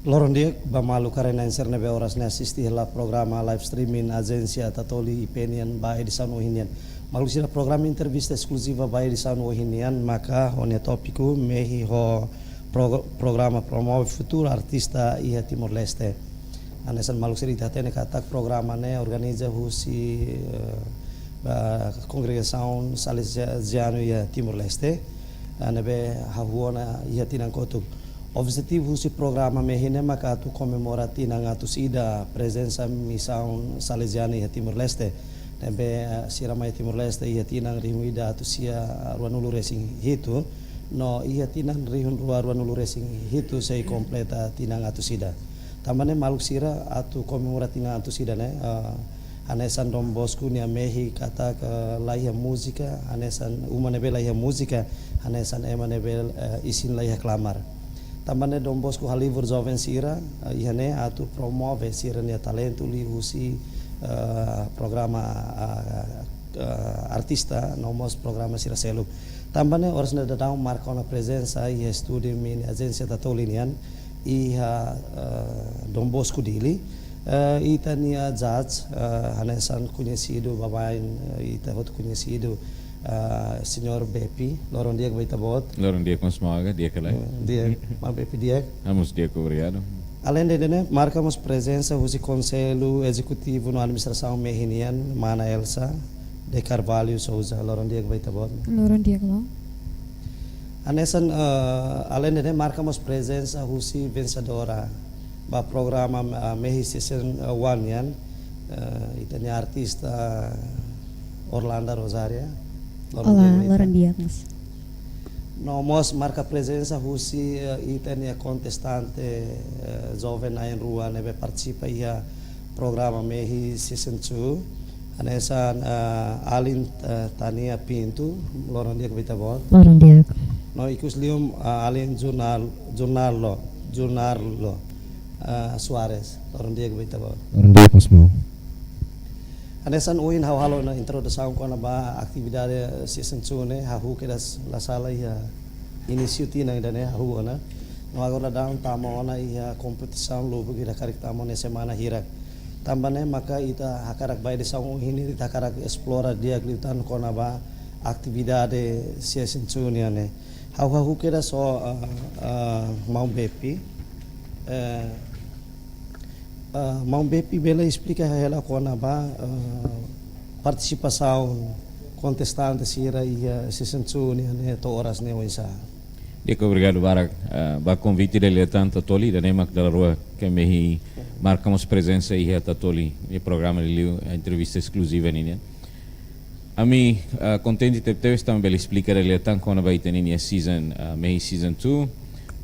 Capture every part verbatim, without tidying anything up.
Loron di'ak ba maluk karenan sira ne'ebé oras ne'e asiste hela programa live streaming Ajénsia Tatoli I P nian ba edisaun ohin nian. Maluk sira, programa entrevista eskluziva ba edisaun ohin nian maka ho nia tópiku mehi ho pro-, programa promove futuru artista iha Timor-Leste. Hanesan maluk sira ita hatene katak programa ne'e organiza husi, eh, ba kongregasaun Salezianu iha Timor-Leste, eh, ne'ebé hahú ona iha tinan kotuk. Objetivu husi programa mehi ne'e maka atu komemora tinan atus ida prezensa misaun Salezianu iha Timor-Leste. Ne'ebé, eh, sira mai Timor-Leste iha tinan rihun ida atus sia ruanulu resin hitu, no iha tinan rihun rua ruanulu resin hitu sei kompleta tinan atus ida. Tanba ne'e maluk sira, atu komemora tinan atus ida ne'e, eh, hanesan Don Bosco nia mehi katak, eh, laiha múzika, hanesan uma ne'ebé laiha múzika, hanesan ema ne'ebé, eh, isin laiha klamar. Tanba ne'e Don Bosco halibur joven sira, eh, iha ne'e atu promove sira-nia talentu liuhusi, eh, programa, eh, eh, artista, no mós programa sira seluk. Tanba ne'e oras ne'e daudaun marka ona prezensa iha estúdiu mini Ajénsia Tatoli nian, iha, eh, Don Bosco Dili. Eh, ita-nia judge, eh, hanesan koñesidu, baibain, eh, ita hotu koñesidu, eh, Señór Bepi. Loron di'ak ba ita-boot. Loron di'ak mós, maun Aga, di'ak ka lae? Eh, di'ak, maun Bepi di'ak. Mós di'ak, obrigadu. Aleinde ne'e, marka mós prezensa husi Konsellu Ezekutivu no Administrasaun mehi nian, mana Elsa de Carvalho Sousa. Loron di'ak ba ita-boot. Loron di'ak, maun. Hanesan, eh, aleinde ne'e, marka mós prezensa husi vensedora ba programa, eh, mehi season, eh, one nian, eh, ita-nia artista Orlanda Rosaria. Loron di'ak ba ita. Olá, loron di'ak mós. No mós marka prezensa husi, eh, ita-nia kontestante, eh, joven na'in rua ne'ebé partisipa iha programa mehi season two. Hanesan, eh, alin, eh, Tania Pinto, loron di'ak ba ita-boot. Loron di'ak. No ikus liu, eh, alin Jurnal-, Jurnalo, Jurnalo, eh, Soares, loron di'ak ba ita-boot. Loron di'ak mós, maun. Hanesan ohin ha'u halo ona introdusaun kona-ba atividade season two ne'e, hahú kedas la sala iha inísiu tinan ida-ne'e hahú ona. No agora daudaun tama ona iha kompetisaun lubuk ida karik tama ona semana hirak. Tanba ne'e maka ita hakarak ba edisaun ohin ne'e ita hakarak esplora di'ak liután kona-ba atividade season two nian ne'e. Ha'u hahú kedas ho, eh, eh, maun Bepi. Eh, eh, maun Bepi bele esplika hela kona-ba, eh, partisipasaun kontestante sira iha season two nian ne'e to'o oras ne'e oinsá? Di'ak, obrigadu barak, eh, ba konvite dala ida tan Tatoli, ida-ne'e mak dala rua ke mehi marka mós prezensa iha Tatoli, iha programa liuliu, eh, entrevista eskluziva ninian. Ami, eh, kontente tebetebes tanba bele esplika dala ida tan kona-ba ita-nia season, eh, mehi season two.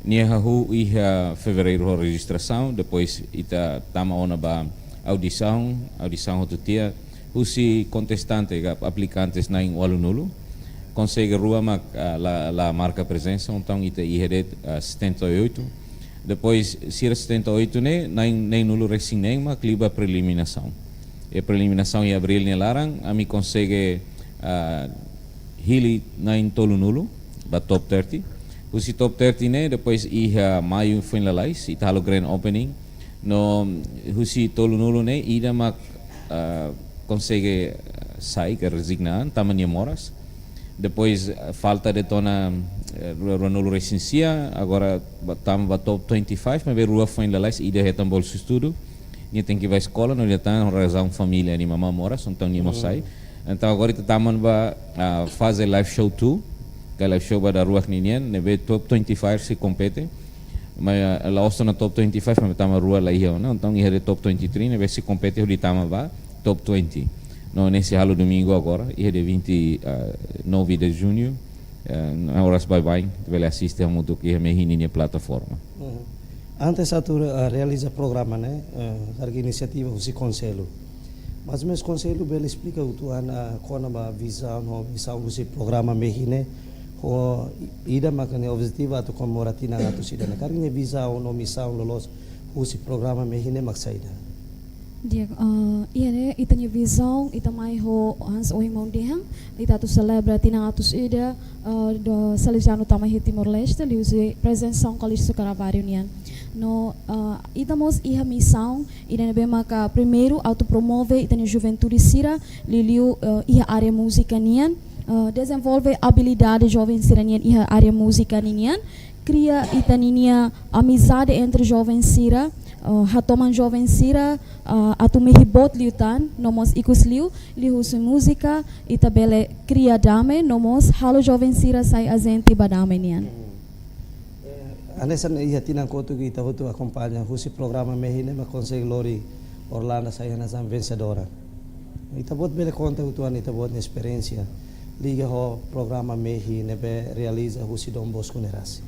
Nia hahú iha fevereiru ho rejistrasaun, depois ita tama ona ba audisaun, audisaun hotu tiha, husi kontestante ka aplikantes na'in ualunulu. Konsege rua mak, ah, la, la marka prezensa, entaun ita iha de'it, ah, setenta e oito. Depois, sira setenta e oito ne'e, na'in, na'in-nulu resin neen mak liu ba preliminasaun. I preliminasaun iha abríl nia laran, ami konsege, ah, hili na'in tolunulu ba top thirty. Husi top thirty ne'e, depois iha maiu foin lalais, ita halo grand opening. No husi tolunulu ne'e, ida mak, ah, konsege, ah, sai, ka rezigna an, tama nia moras. Depois, ah, falta de'it ona, eh, rua, ruanulu resin sia, agora ba, tama ba top twenty-five, maibé rua foin lalais, ida hetan bolsu estudu. Nia tenke ba eskola, no nia tan razaun família nia mamá moras, entaun nia mós sai. Entaun agora ita tama ba, ah, faze live show two, ka live show ba daruak ninian, ne'ebé top twenty-five sei kompete. Maibé, ah, la'ós ona top twenty-five, maibé tama rua la iha ona, entaun iha de'it top twenty-three, ne'ebé sei kompete hodi tama ba top twenty. No ne'e sei halo domingu agora, iha dia vinte e nove de junho, eh, na oras baibain, ita bele asiste hamutuk iha mehi ninia plataforma. Mhm. Antes atu, eh, realiza programa ne'e, eh, karik inisiativa husi Konsellu. Mas mezmu Konsellu bele esplika uitoan, eh, kona-ba vizaun ho misaun husi programa mehi ne'e, ho i-, ida maka nia objetivu atu komemora tinan atus ida ne'e. Karik nia vizaun no misaun loloos husi programa mehi ne'e mak saida? Di'ak, ah, iha ne'e ita-nia vizaun, ita mai ho hanesan ohin maun dehan, ita atu selebra tinan atus ida, ah, do Salesianu tama iha Timor-Leste, liuhusi prezensa São Calixto Caravaggio nian. No, ah, ita mós iha misaun, ida ne'ebé maka primeiru atu promove ita-nia juventude sira, liuliu, ah, iha área múzika nian, ah, dezenvolve abilidade joven sira-nian iha área múzika ninian, kria ita-ninia amizade entre joven sira, ah, hatoman joven sira, ah, atu mehi boot liután, no mós ikusliu, liuhusi múzika, ita bele kria dame, no mós halo joven sira sai ajente ba dame nian. Eh, hanesan iha tinan kotuk ita hotu akompaña husi programa mehi ne'e mak konsege lori Orlanda sai hanesan vensedora. Ita-boot bele konta uitoan ita-boot nia esperiénsia liga ho programa mehi ne'ebé realiza husi Don Bosco nia rasik.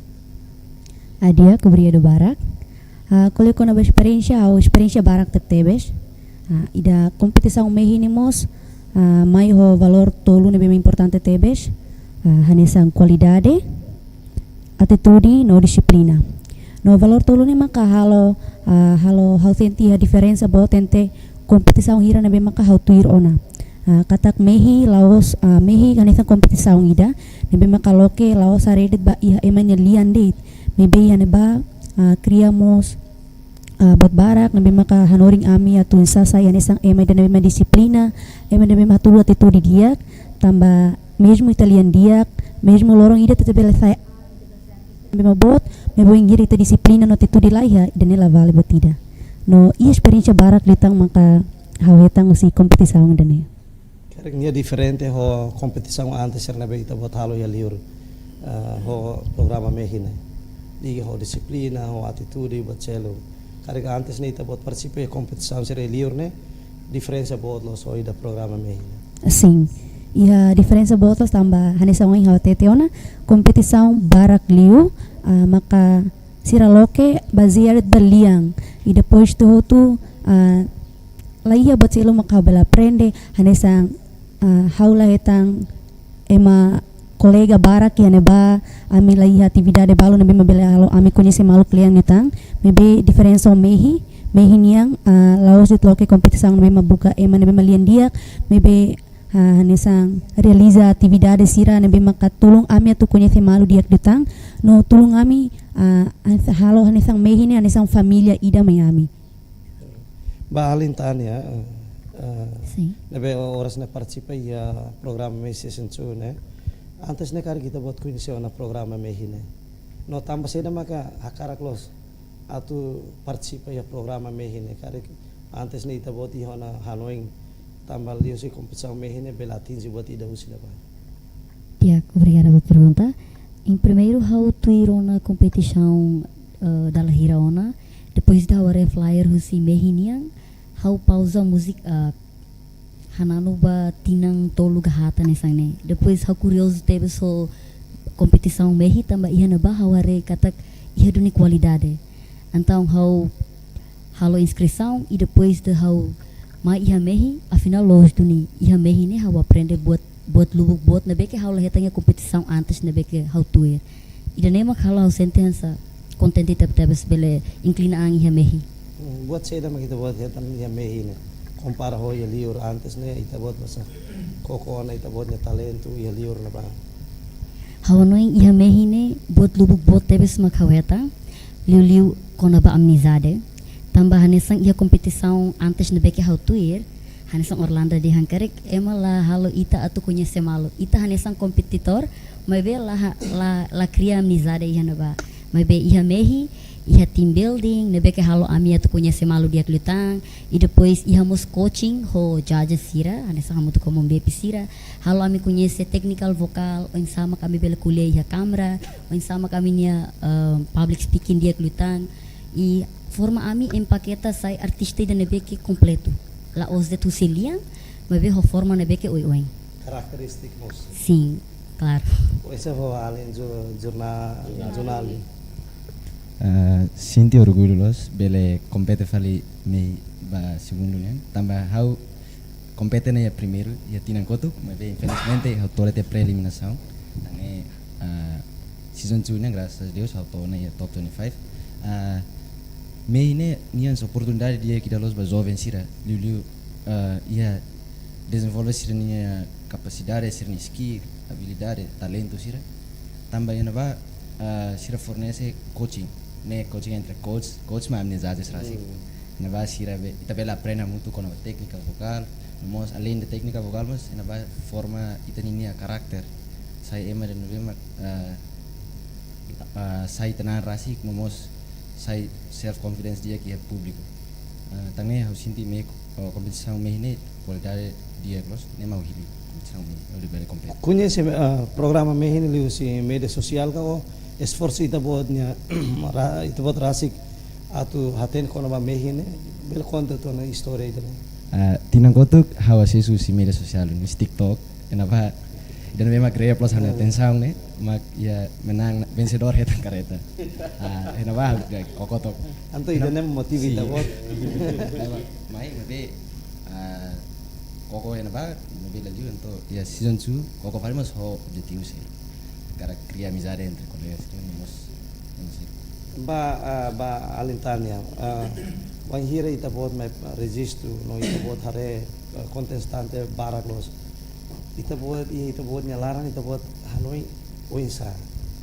Di'ak, obrigadu barak. Ah, ko'alia kona-ba esperiénsia, ha'u esperiénsia barak tebetebes. Ah, ida kompetisaun mehi ne'e mós, ah, mai ho valór tolu ne'ebé importante tebes. Ah, hanesan kualidade, atitude no dixiplina. No valór tolu ne'e maka halo, ah, halo ha'u sente iha diferensa boot entre kompetisaun hira ne'ebé maka ha'u tuir ona. Ah, katak mehi la'ós, ah, mehi hanesan kompetisaun ida ne'ebé maka loke la'ós haree de'it ba iha ema nia lian de'it. Maibé iha ne'ebá, ah, kria mós, ah, buat barak ne'ebé maka hanorin ami atu oinsá sai hanesan ema ida ne'ebé mak dixiplina, ema ida ne'ebé mak hatudu atitude di'ak, tanba mezmu ita lian di'ak, mezmu loron ida ita bele sai ne'ebé mak boot, maibé bainhira ita dixiplina no atitude la iha, ida-ne'e la vale buat ida. No iha esperiénsia barak liután maka ha'u hetan husi kompetisaun ida-ne'e. Karik nia diferente ho kompetisaun antes sira ne'ebé ita-boot halo iha liur, eh, ho programa mehi ne'e. Liga ho dixiplina, ho atitude, buat seluk. Karik antes ne'e ita-boot partisipa iha kompetisaun sira iha liur ne'e, diferensa boot loos ho ida programa mehi ne'e. Sin. Iha diferensa boot loos tanba hanesan ohin ha'u hatete ona, kompetisaun barak liu, ah, maka sira loke bazeia de'it ba lian. I depois hotu-hotu, ah, la iha buat seluk maka ha'u bele aprende, hanesan, ah, ha'u la hetan ema kolega barak iha ne'ebá, ami la iha atividade balu ne'ebé mak bele halo ami koñese maluk kle'an liután, maibé diferensa ho mehi, mehi nian, ah, la'ós de'it loke kompetisaun ne'ebé mak buka ema ne'ebé mak lian di'ak, maibé, ah, hanesan realiza atividade sira ne'ebé maka tulun ami atu koñese malu di'ak liután, no tulun ami, ah, hanesan halo hanesan mehi ne'e hanesan família ida mai ami. Ba alin Tania, eh, Sin. Ne'ebé oras ne'e partisipa iha programa mehi season two ne'e. Antes ne'e karik ita-boot koñese ona programa mehi ne'e. No tanba saida maka hakarak loos atu partisipa iha programa mehi ne'e, karik antes ne'e ita-boot iha ona hanoin tanba liuhusi kompetisaun mehi ne'e bele atinje buat ida husi ne'ebá. Di'ak, obrigada ba pergunta. Em primeiro, ha'u tuir ona kompetisaun, eh, dala hira ona. Depois de ha'u haree flyer husi mehi nian, ha'u pauza múzika, eh, hananu ba tinan tolu ka haat hanesan ne'e. Depois ha'u kuriozu tebes ho kompetisaun mehi tanba iha ne'ebá ha'u haree katak iha duni kualidade. Entaun ha'u halo inskrisaun i depois de ha'u mai iha mehi, afinál loos duni. Iha mehi ne'e ha'u aprende buat, buat lubuk boot ne'ebé ke ha'u la hetan iha kompetisaun antes ne'ebé ke ha'u tuir. Ida-ne'e mak halo ha'u sente hanesan kontente tebetebes bele inklina an iha mehi. Hmm, buat saida mak ita-boot hetan iha mehi ne'e? Kompara ho iha liur antes ne'e ita-boot basa koko ona ita-boot nia talentu iha liur ne'ebá. Ha'u hanoin iha mehi ne'e buat lubuk boot tebes mak ha'u hetan, liuliu kona-ba amizade. Tanba hanesan iha kompetisaun antes ne'ebé ke ha'u tuir, hanesan Orlanda dehan karik, ema la halo ita atu koñese malu. Ita hanesan kompetitór, maibé la ha-, la, la kria amizade iha ne'ebá. Maibé iha mehi, iha team building, ne'ebé ke halo ami atu koñese malu di'ak liután. I depois iha mós coaching ho judges sira, hanesan hamutuk ho maun Bepi sira. Halo ami koñese technical vocal, oinsá mak ami bele ko'alia iha kámara, oinsá mak ami-nia, eh, public speaking di'ak liután. I forma ami empaketa sai artista ida ne'ebé ke kompletu. La'ós de'it husi lian, maibé ho forma ne'ebé ke oioin. Karakterístika mós. Sin, klaru. Oinsá ho alin ju-, jurna-, jurnál. Ah, sente orgullu loos, bele kompete fali mehi ba segundu nian. Tanba ha'u kompete ona iha primeiru, iha tinan kotuk, maibé infelizmente ha'u to'o de'it iha pré-eliminasaun. Tan ne'e, ah, season two nian, graças a Deus, ha'u to'o ona iha top twenty-five. Ah, Mehi ne'e nian oportunidade di'ak ida loos ba joven sira, liuliu, ah, iha dezenvolve sira-nia kapasidade, sira-nia skill, abilidade, talentu sira. Tanba iha ne'ebá, ah, sira fornese coaching, ne'e coaching entre coach, coach mak ami-nia judges rasik. Hmm. Iha ne'ebá sira be, ita bele aprende hamutuk kona-ba téknika vokál, no mós além de téknika vokál, mós iha ne'ebá forma ita-nia karakter. Sai ema ida ne'ebé mak, ah, ah, sai tenang rasik, no mós sai self confidence di'ak iha públiku. Ah, tan ne'e ha'u sente mehi, oh, kompetisaun mehi ne'e kualidade di'ak loos, ne'e mak ha'u hili kompetisaun mehi, hodi bele kompete. Koñese, ah, programa mehi ne'e liuhusi média sosiál ka, ou esforsu ita-boot nia, ra-, ita-boot rasik atu hatene kona-ba mehi ne'e, bele konta ita-nia istória ida-ne'e. Ah, tinan kotuk ha'u asesu husi média sosiál, husi TikTok, iha ne'ebá, ida ne'ebé mak grab loos ha'u-nia, ah, atensaun ne'e, mak iha menang, vensedór hetan kareta. Ah, iha ne'ebá, ya, koko tok. Entaun ida-ne'e motiva ita-boot. Sin. Mai, maibé, ah, koko iha ne'ebá, maibé la liu, entaun, iha season two, koko fali mós ho objetivu sira. Hakarak kria amizade entre kolega sira, no mós, no mós sira. Ba, ah, ba alin Tania, ah, bainhira ita-boot mai rejistu, no ita-boot haree, ah, kontestante barak loos. Ita-boot, iha ita-boot nia laran, ita-boot hanoin oinsá?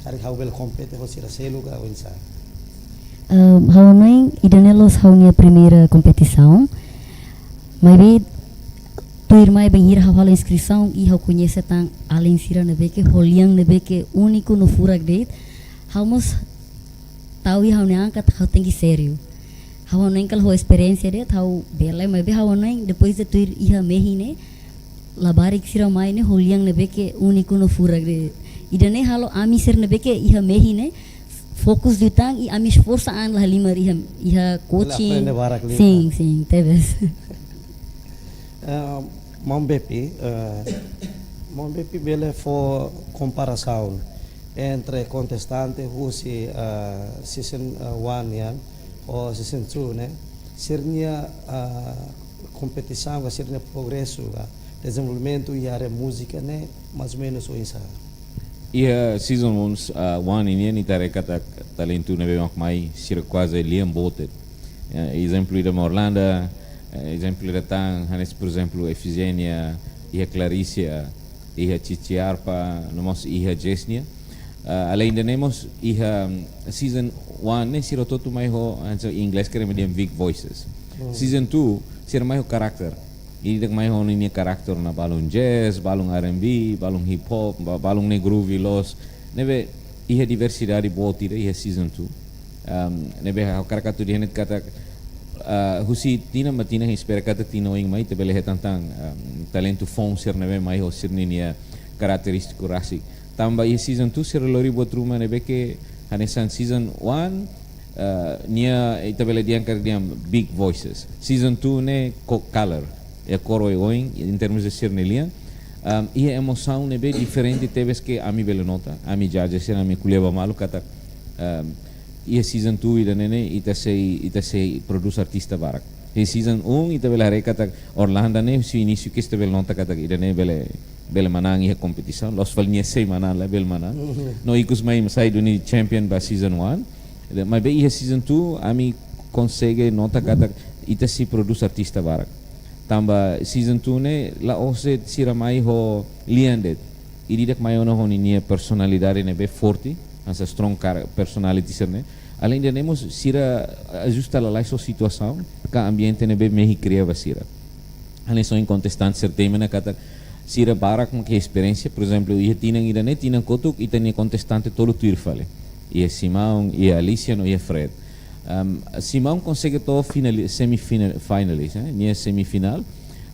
Karik ha'u bele kompete ho sira seluk ka oinsá? Ehm, ha'u hanoin ida-ne'e loos ha'u-nia primeira kompetisaun. Maibé tuirmai bainhira ha'u halo inskrisaun i ha'u koñese tan alin sira ne'ebé ke ho lian ne'ebé ke úniku no furak de'it, ha'u mós tau iha ha'u-nia an katak ha'u tenke sériu. Ha'u hanoin karik ho esperiénsia de'it ha'u bele, maibé ha'u hanoin depois de tuir iha mehi ne'e, labarik sira mai ne'e ho lian ne'ebé ke úniku no furak de'it. Ida-ne'e halo ami sira ne'ebé ke iha mehi ne'e fokus liután i ami esforsa an la halimar iha, iha coaching. Aprende barak liután. Sin, sin, tebes. Eh, Maun Bepi, eh, Maun Bepi bele fó komparasaun entre kontestante husi, eh, season, eh, one nian ho season two ne'e, sira-nia, eh, kompetisaun ka, sira-nia progresu ka, dezenvolvimentu iha área múzika ne'e, mais ou menos oinsá? Iha season one, ah, one nian ita haree katak talentu ne'ebé mak mai sira kuaze lian boot de'it. Ya, ezemplu ida mak Orlanda, eh, ezemplu ida tan hanesan, por ezemplu, Efigénia, iha Clarisia, iha Cici Arpa, no mós iha Jesnia. Ah, além de ne'e mós iha, mm, season one ne'e sira hotu-hotu mai ho, hanesan inglés karik mak dehan big voices. Hmm. Season two, sira mai ho karakter. Ida-idak mai ho ninia karakter ona, balun jazz, balun R and B, balun hip hop, ba-, balun ne'e groovy loos. Ne'ebé iha diversidade boot ida iha season two. Ehm, ne'ebé ha'u hakarak atu dehan de'it katak, ah, husi tinan ba tinan espera katak tinan oin mai ita bele hetan tan, ehm, talentu foun sira ne'ebé mai ho sira-ninia karakterístika rasik. Tanba iha season two sira lori buat ruma ne'ebé ke hanesan season one, eh, nia ita bele dehan karik dehan big voices. Season two ne'e ko-, color, iha kór oioin, en termos de sira-nia lian. Ehm, iha emosaun ne'ebé diferente tebes ke ami bele nota, ami judges sira, ami ko'alia ba malu katak, ehm, iha season two ida-ne'e ne'e ita sei, ita sei prodús artista barak. Iha season one ita bele haree katak Orlanda ne'e husi inísiu kedas ita bele nota katak ida-ne'e bele, bele manán iha kompetisaun, loos fali nia sei manán, labele manán. Mhm. No ikus mai sai duni champion ba season one. Maibé iha season two ami konsege nota katak ita sei prodús artista barak. Tanba season two ne'e la'ós de'it sira mai ho lian de'it. Ida-idak mai ona ho ninia personalidade ne'ebé forte, hanesan strong kar-, personality sira-ne'e. Além de ne'e mós sira ajusta lalais ho situasaun ka ambiente ne'ebé mehi kria ba sira. Hanesan kontestante sira temi ona katak sira barak mak iha esperiénsia, por ezemplu, iha tinan ida-ne'e, tinan kotuk ita-nia kontestante tolu tuir fali. Iha Simão, iha Alicia, no iha Fred. Ehm, Simão konsege to'o finali-, semifina-, finalist, eh? Nia semifinál,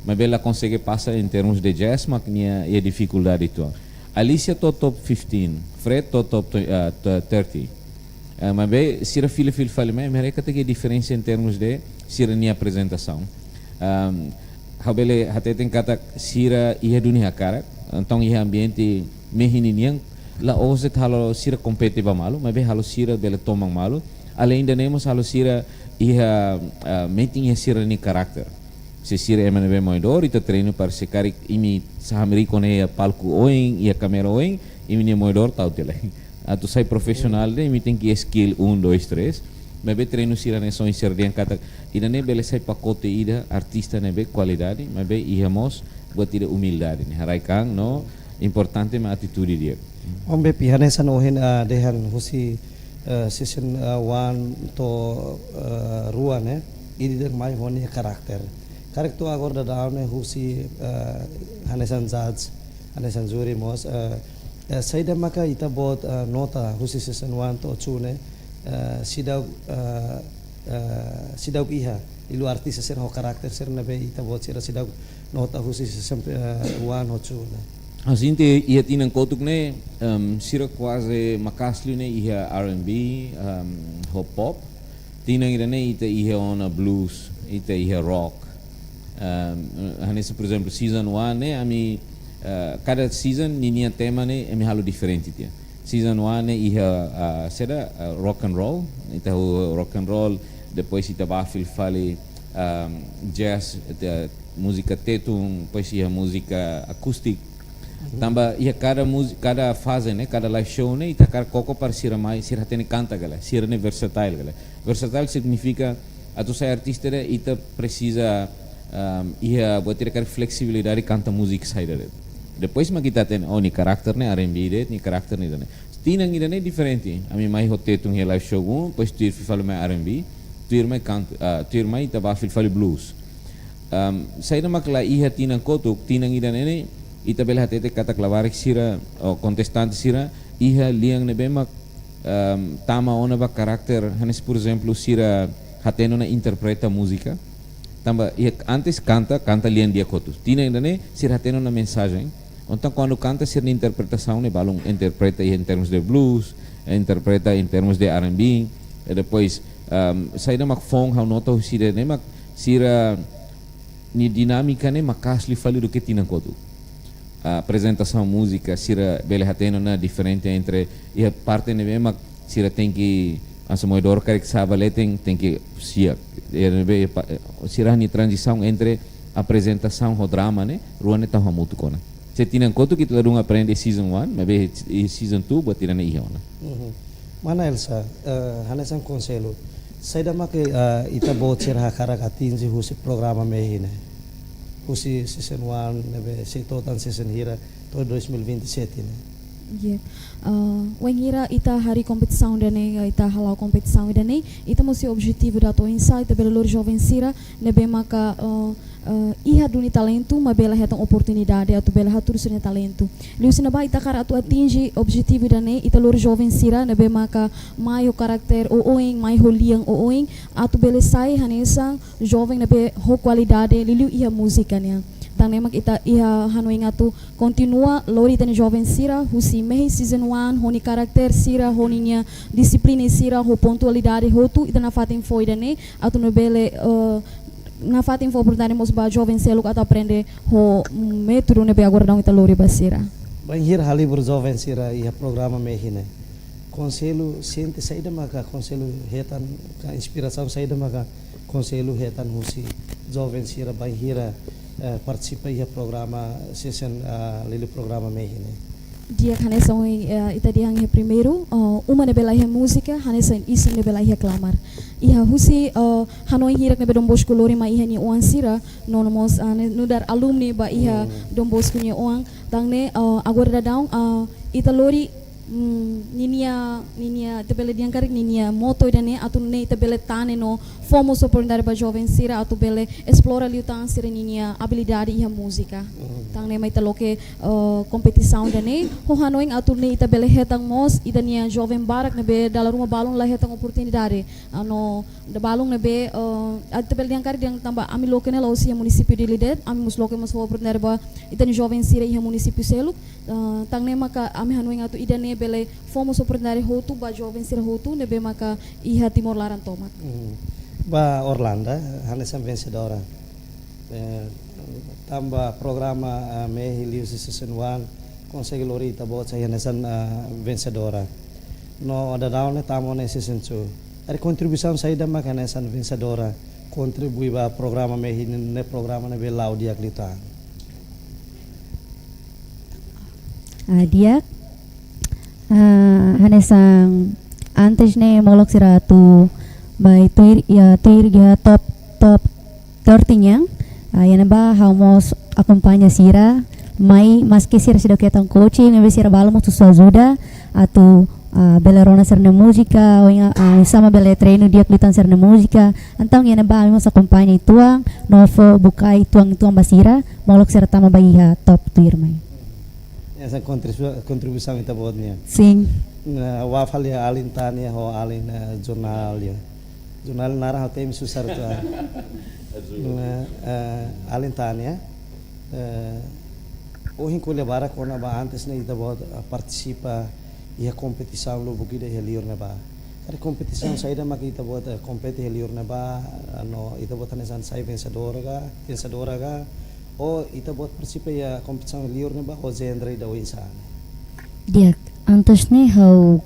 maibé la konsege pasa en termos de jazz, mak nia iha difikuldade uitoan. Alicia to'o top fifteen, Fred to'o top tw-, ah, t-, thirty. Eh, maibé sira fila-fila fali mai, ami haree katak iha diferensa en termos de sira-nia aprezentasaun. Ehm, ha'u bele hateten katak sira iha duni hakarak, entaun iha ambiente mehi ninian, la'ós de'it halo sira kompete ba malu, maibé halo sira bele toman malu. Além de ne'e mós halo sira iha, ah, metin iha sira-nia karakter. Se sira ema ne'ebé moedór, ita treinu para se karik imi sa hamriik ona iha palku oin, iha kámera oin, imi-nia moedór tau tiha lai. Atu sai profisionál de'it, imi tenke skill um, dois, três. Maibé treinu sira-ne'e só inserdian katak ida-ne'e bele sai pakote ida artista ne'ebé kualidade, maibé iha mós buat ida umildade ne'e. Haraik an no importante mak atitude di'ak. Ombep, hanesan ohin, ah, dehan husi, eh, season, ah, one to'o, eh, rua ne'e, ida-idak mai ho nia karakter. Karik to'o agora daudaun ne'e husi, eh, hanesan judge, hanesan júri mós, eh, eh, saida maka ita-boot, eh, nota husi season one to'o two ne'e, eh, seidauk, eh, eh, seidauk iha, liuliu artista sira ho karakter sira ne'ebé ita-boot sira seidauk nota husi season, eh, one ho two ne'e. Hanesan iha tinan kotuk ne'e, em, sira kuaze maka'as liu ne'e iha R and B, em, ho pop. Tinan ida-ne'e ita iha ona blues, ita iha rock. Em, hanesan, por ezemplu, season one ne'e, ami, eh, kada season ninia tema ne'e, ami halo diferente tiha. Season one ne'e iha, ah, saida, ah, rock and roll, ita ho rock and roll, depois ita bá fila fali, em, jazz, ita múzika tetun, depois iha múzika acústica. Tanba iha kada múzika, kada faze ne'e, kada live show ne'e, ita hakarak koko para sira mai, sira hatene kanta ka lae, sira ne'e versatile ka lae. Versatile signifika atu sai artista ne'e ita presiza, em, iha buat ida karik fleksibilidade kanta múzika saida de'it. Depois mak ita hatene, oh, nia karakter ne'e R and B de'it, nia karakter ne'e ida-ne'e. Tinan ida-ne'e diferente. Ami mai ho tetun iha live show um, depois tuir fila fali mai R and B, tuir mai kant-, ah, tuir mai ita bá fila fali blues. Em, saida mak la iha tinan kotuk, tinan ida-ne'e ne'e, ita bele hatete katak labarik sira, ou kontestante sira, iha lian ne'ebé mak, em, tama ona ba karakter, hanesan, por ezemplu, sira hatene ona interpreta múzika. Tanba iha antes kanta, kanta lian di'ak hotu. Tinan ida-ne'e, sira hatene ona mensajen. Entaun, kuandu kanta sira-nia interpretasaun ne'e balun interpreta iha em termos de blues, interpreta em termos de R and B, e depois, em, saida mak foun ha'u nota husi ida-ne'e mak sira-nia dinámika ne'e maka'as liu fali duké tinan kotuk. Aprezentasaun múzika sira bele hatene ona diferente entre iha parte ne'ebé mak sira tenke, hanesan moedór karik sa'e ba leten, tenke siak. Iha ne'ebé pa-, sira-nia tranzisaun entre aprezentasaun ho drama ne'e, rua ne'e tau hamutuk ona. Se tinan kotuk ita ladún aprende season one, maibé iha season two buat ida-ne'e iha ona. Mhm. Mana Elsa, eh, hanesan konsellu, saida mak, eh, ita-boot sira hakarak atinje husi programa mehi ne'e? Husi season one ne'ebé sei to'o tan season hira to'o dois mil e vinte e sete ne'e. Iya. Ah, wainhira ita harii kompetisaun ida-ne'e, ita hala'o kompetisaun ida-ne'e, ita mós iha objetivu ida atu oinsá ita bele lori joven sira ne'ebé maka, ah, ah, iha duni talentu, maibé la hetan oportunidade atu bele hatudu sira-nia talentu. Liuhusi ne'ebá ita hakarak atu atinje objetivu ida-ne'e, ita lori joven sira ne'ebé maka mai ho karakter oioin, mai ho lian oioin, atu bele sai hanesan joven ne'ebé ho kualidade liuliu iha múzika nian. Tan ne'e mak ita iha hanoin atu kontinua lori ita-nia joven sira husi mehi season one, ho nia karakter sira, ho ninia dixiplina sira, ho pontualidade hotu, ita nafatin fó ida-ne'e atu nune'e bele, eh, nafatin fó oportunidade mós ba joven seluk atu aprende ho métodu ne'ebé agora daudaun ita lori ba sira. Bainhira halibur joven sira iha programa mehi ne'e, konsellu sente saida maka konsellu hetan, ka inspirasaun saida maka konsellu hetan husi joven sira bainhira, eh, partisipa iha programa season, ah, liuliu programa mehi ne'e? Di'ak, hanesan ohin, eh, ita dehan iha primeiru, eh, uma ne'ebé la iha múzika, hanesan isin ne'ebé la iha klamar. Iha husi, eh, hanoin hirak ne'ebé Don Bosco lori mai iha nia oan sira, no mós, ah, ne'e nu'udar alumni ba iha Don Bosco nia oan, tan ne'e, eh, agora daudaun, eh, ita lori, mm, ninia, ninia, ita bele dehan karik ninia moto ida-ne'e atu nune'e ita bele tane no fó mós oportunidade ba joven sira atu bele esplora liután sira-ninia abilidade iha múzika. Tan ne'e mak ita loke, eh, kompetisaun ida-ne'e, ho hanoin atu nune'e ita bele hetan mós ita-nia joven barak ne'ebé dala ruma balun la hetan oportunidade. Anu, ida balun ne'ebé, eh, ita bele dehan karik dehan tanba ami loke ne'e la'ós iha munisípiu Dili de'it, ami mós loke mós fó oportunidade ba ita-nia joven sira iha munisípiu seluk. Eh, tan ne'e maka ami hanoin atu ida-ne'e bele fó mós oportunidade hotu ba joven sira hotu ne'ebé maka iha Timor laran tomak. Hmm. Ba Orlanda, hanesan vensedora. Eh, tanba programa, ah, mehi liuhusi season one, konsege lori ita-boot sai hanesan, ah, vensedora. No daudaun ne'e tama ona iha season two. Ita-nia kontribuisaun saida maka hanesan vensedora kontribui ba programa mehi ne'e, programa ne'ebé la'o di'ak liután? Ah, di'ak. Ah, hanesan antes ne'e molok sira atu Mai tuir, iha tuir iha top, top thirteen nian. Ah, iha ne'ebá ha'u mós akompaña sira. Mai maski sira seidauk hetan coaching, maibé sira balu mós husu ajuda atu, ah, bele rona sira-nia múzika, oinsá, ah, oinsá mak bele treinu di'ak liután sira-nia múzika. Entaun iha ne'ebá ami mós akompaña uitoan, no fó bukae uitoan-uitoan ba sira, molok sira tama ba iha top tuirmai. Esa kontribu-, kontribuisaun ita-boot nian. Sin. Ne'e, ha'u fali alin Tania ho alin, eh, Junal ya. Junal naran ha'u temi susar tu. Ne'e, eh, alin Tania, eh, ohin ko'alia barak kona-ba antes ne'e ita-boot, eh, partisipa iha kompetisaun lubuk ida iha liur ne'ebá. Karik kompetisaun saida mak ita-boot, eh, kompete iha liur ne'ebá, eh, no ita-boot hanesan sai vensedora ka, vensedora ka, ou ita-boot partisipa iha kompetisaun liur ne'ebá ho genre ida oinsá? Di'ak, antes ne'e ha'u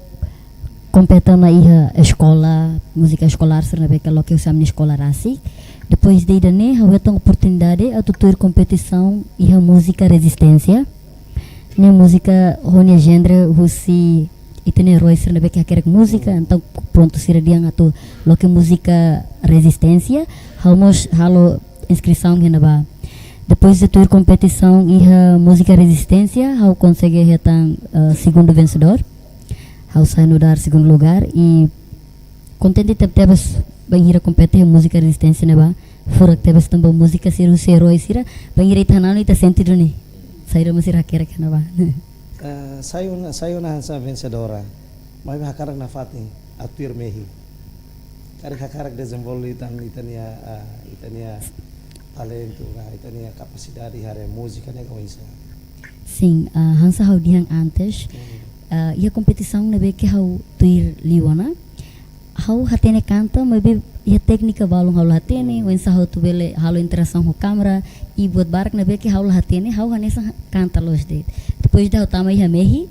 kompete ona iha eskola, múzika eskolár sira ne'ebé ke loke husi ami-nia eskola rasik. Depois de ida-ne'e ha'u hetan oportunidade atu tuir kompetisaun iha múzika rezisténsia. Ne'e múzika ho nia genre husi ita-nia eroi sira ne'ebé ke hakerek múzika, entaun prontu sira dehan atu loke múzika rezisténsia, ha'u mós halo inskrisaun iha ne'ebá. Depois de tuir kompetisaun iha múzika rezisténsia, ha'u konsege hetan, eh, segundu vensedór. Ha'u sai nu'udar segundu lugár i kontente teb-tebes bainhira kompete iha múzika rezisténsia ne'ebá. Furak tebes tanba múzika sira husi eroi sira, bainhira ita hanoin ita sente duni. Saida mak sira hakerek iha ne'ebá. Eh, sai ona, sai ona hanesan vensedora. Maibé hakarak nafatin atu tuir mehi. Karik hakarak dezenvolve tan ita-nia, eh, ita-nia talentu, ka ita-nia kapasidade iha área múzika ne'e ka oinsá? Sin, ah, hanesan ha'u dehan antes. Hmm. Ah, iha kompetisaun ne'ebé ke ha'u tuir liu ona, ha'u hatene kanta, maibé iha téknika balun ha'u la hatene, oinsá ha'u atu bele halo interasaun ho kámara, i buat barak ne'ebé ke ha'u la hatene, ha'u hanesan kanta loos de'it. Depois de ha'u tama iha mehi,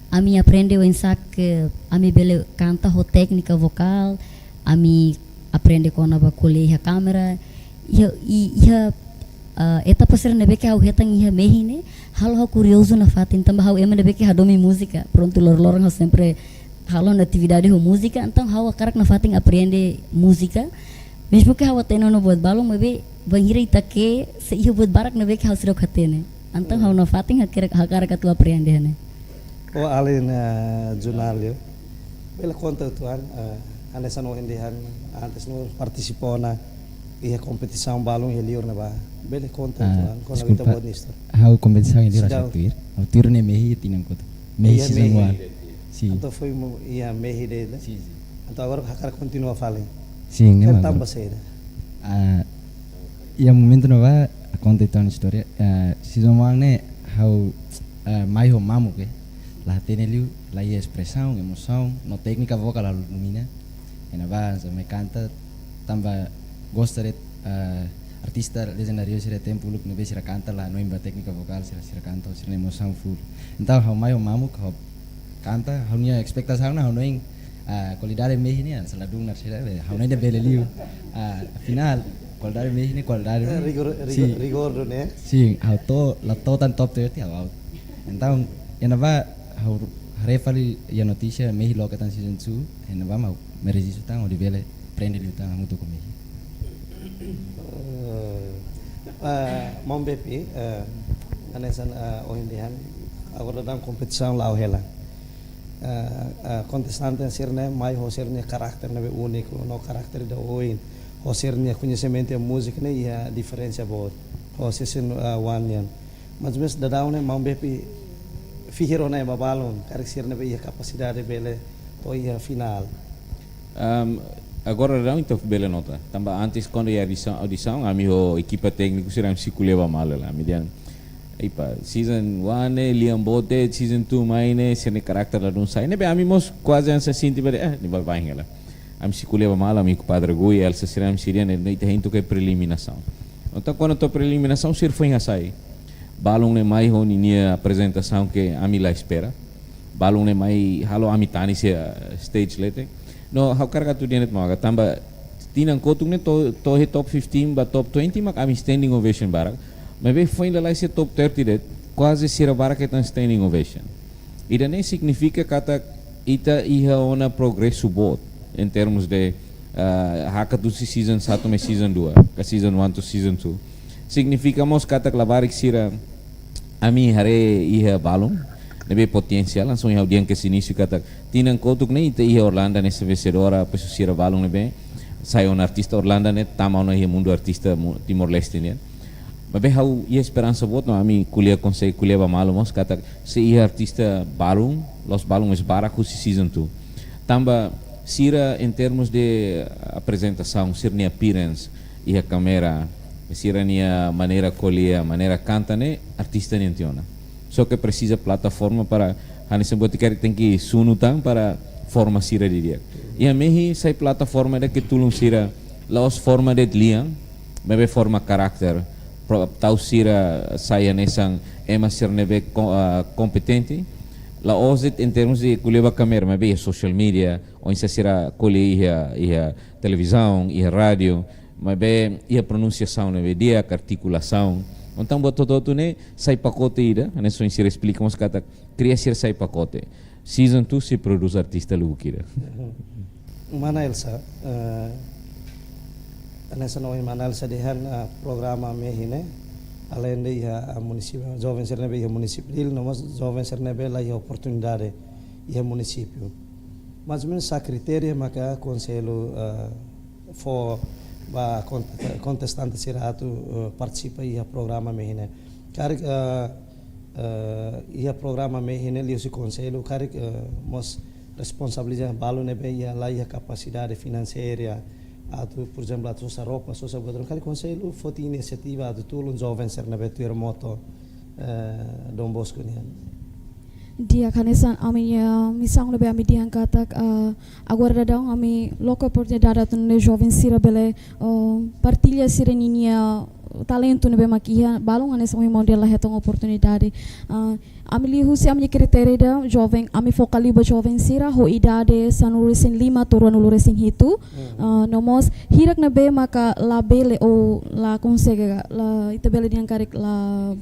ami aprende oinsá ke ami bele kanta ho téknika vokál, ami aprende kona-ba ko'alia iha kámara, iha, i, iha, ah, etapa sira ne'ebé ke ha'u hetan iha mehi ne'e, halo ha'u kuriozu nafatin, tanba ha'u ema ne'ebé ke hadomi múzika, prontu loroloron ha'u sempre halo atividade ho múzika, entaun ha'u hakarak nafatin aprende múzika, mezmu ke ha'u hatene ona buat balun, maibé bainhira ita ke'e, sei iha buat barak ne'ebé ke ha'u seidauk hatene. Entaun ha'u nafatin hakarak, hakarak atu aprende ne'e. Ó alin, eh, Junal yo. Bele konta uitoan, eh, hanesan ohin dehan antes no partisipa ona iha kompetisaun balun iha liur ne'ebá. Bele konta uitoan, kona-ba ita-boot nia istória. Ha'u kompetisaun iha liur rasik tuir. Ha'u tuir ne'e mehi tinan kotuk. Mehi season one. Sin. Entaun foin iha mehi de'it, ne'e? Sin, sin. Entaun agora hakarak kontinua fali. Sin, ne'e mak. Tanba saida? Ah, iha momentu ne'ebá, konta uitoan istória, eh, season one ne'e ha'u, eh, mai ho mamuk, eh. La hatene liu, la iha espresaun, emosaun, no téknika vokál ha'u la domina. Iha ne'ebá, hanesan mai kanta, tanba gosta de'it, eh, artista lejendáriu sira tempu uluk ne'ebé sira kanta la hanoin ba téknika vokál sira, sira kanta, sira-nia emosaun full. Entaun, ha'u mai ho mamuk, ha'u kanta, ha'u-nia espetasaun ne'e, ha'u hanoin, ah, kualidade mehi ne'e, hanesan ladún naran sira, eh, ha'u hanoin ida bele liu. Ah, afinál, kualidade mehi ne'e, kualidade mehi. Eh, rigor, rigor, sin. Rigor duni, eh? Sin, ha'u to'o, la to'o tan top thirty, ha'u out. Entaun, iha ne'ebá, ha'u haree fali iha notísia, mehi loke tan season two, iha ne'ebá mak ha'u mai rejistu tan, hodi bele aprende liután hamutuk ho mehi. Eh, eh, maun Bepi, eh, hanesan, eh, ohin dehan, agora daudaun kompetisaun la'o hela. Eh, eh, kontestante sira-ne'e mai ho sira-nia karakter ne'ebé úniku, no karakter ida oin, ho sira-nia koñesimentu iha múzika ne'e iha diferensa boot ho season, eh, one nian. Mas mes daudaun ne'e maun Bepi fihir ona ema balun, karik sira ne'ebé iha kapasidade bele to'o iha finál. Ahm, agora daudaun ita bele nota. Tanba antes, kuandu iha audisaun, audisaun, ami ho ekipa tékniku sira, ami sei ko'alia ba malu hela. Ami dehan, "Epa, season one ne'e lian boot de'it, season two mai ne'e, sira-nia karakter ladún sai." Ne'ebé ami mós kuaze hanesan sente ba dehan, "Eh, ne'e baibain hela." Ami sei ko'alia ba malu, ami ho Padre Gui, Elsa sira, ami sei dehan, "Ne'e, ita hein to'o iha preliminasaun." Entaun, kuandu to'o preliminasaun, sira foin hasai. Balun ne'e mai ho ninia aprezentasaun ke ami la espera. Balun ne'e mai halo ami tanis iha stage leten. No, ha'u hakarak atu dehan de'it maka, tanba tinan kotuk ne'e to'o, to'o iha top fifteen ba top twenty mak ami standing ovation barak. Maibé foin lalais iha top thirty de'it, kuaze sira barak hetan standing ovation. Ida-ne'e signifika katak ita iha ona progresu boot, em termos de ah, hakat husi season satu mai season dua, ka season one to season two. Signifika mós katak labarik sira, ami haree iha balun ne'ebé potensiál, hanesan ohin ha'u dehan husi inísiu katak tinan kotuk ne'e ita iha Orlando hanesan vensedora, pessoa sira balun ne'ebé sai ona artista Orlando ne'e tama ona iha mundu artista mu-, Timor-Leste nian. Maibé ha'u iha esperansa boot no ami ko'alia konsege ko'alia ba malu mós katak sei iha artista balun, la'ós balun, mas barak husi season two. Tanba sira em termos de aprezentasaun, sira-nia appearance iha kámera, sira-nia maneira ko'alia, maneira kanta ne'e artista nian tiha ona. Só ke presiza plataforma para hanesan buat karik tenke sunu tan para forma sira didi'ak. Iha mehi sai plataforma ida ke tulun sira la'ós forma de'it lian, maibé forma karakter. Pro-, tau sira sai hanesan ema sira ne'ebé ko-, ah, kompetente. La'ós de'it em termos de ko'alia ba kámera, maibé iha social media, oinsá sira ko'alia iha, iha televizaun, iha rádiu, maibé iha pronunsiasaun ne'ebé di'ak, artikulasaun. Entaun buat hotu-hotu ne'e sai pakote ida, hanesan ohin sira esplika mós katak kria sira sai pakote. Season two sei prodús artista lubuk ida. Mana Elsa, eh, hanesan ohin mana Elsa dehan, eh, programa mehi ne'e, alende iha, ah, munisípiu, joven sira ne'ebé iha munisípiu Dili, no mós joven sira ne'ebé la iha oportunidade iha munisípiu. Mais ou menos sá kritéria maka konsellu, eh, fó ba kon-, kontestante sira atu, eh, partisipa iha programa mehi ne'e. Karik, eh, eh, iha programa mehi ne'e liuhusi konsellu, karik, eh, mós responsabiliza balu ne'ebé iha la iha kapasidade finanseira atu, por ezemplu, atu sosa roupa, sosa buat ruma. Karik konsellu foti inisiativa atu tulun joven sira ne'ebé tuir moto, eh, Don Bosco nian. Di'ak, hanesan ami-nia misaun ne'ebé ami dehan katak, eh, agora daudaun ami loke oportunidade atu nune'e joven sira bele, eh, partilla sira-ninia talentu ne'ebé mak iha, balun hanesan ohin maun dehan la hetan oportunidade. Eh, ami liuhusi ami-nia kritéria ida joven, ami foka liu ba joven sira ho idade sanulu-resin-lima to'o ruanulu-resin-hitu. Hmm. Eh, no mós hirak ne'ebé maka labele ou la konsege, la ita bele dehan karik la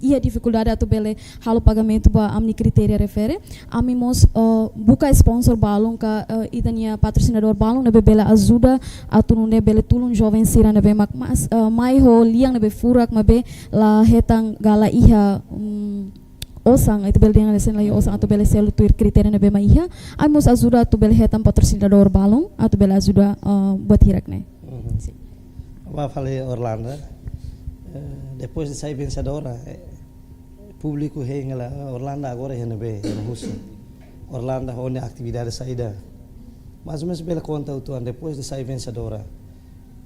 iha difikuldade atu bele halo pagamentu ba ami-nia kritéria refere. Ami mós, eh, buka sponsor balun ka, eh, ita-nia patrosinadór balun ne'ebé bele ajuda atu nune'e bele tulun joven sira ne'ebé mak mas, eh, mai ho lian ne'ebé furak maibé la hetan ka la iha, mm, osan, ita bele dehan hanesan la iha osan atu bele selu tuir kritéria ne'ebé mak iha. Ami mós ajuda atu bele hetan patrosinadór balun atu bele ajuda, eh, buat hirak ne'e. Mhm. Sin. Ba fali Orlando. Eh, depois de sai vensedora, eh, públiku hein hela, "Ah, Orlando agora iha ne'ebé, iha ne'ebé husi. Orlando ho nia atividade saida." Mais ou menos bele konta uitoan depois de sai vensedora.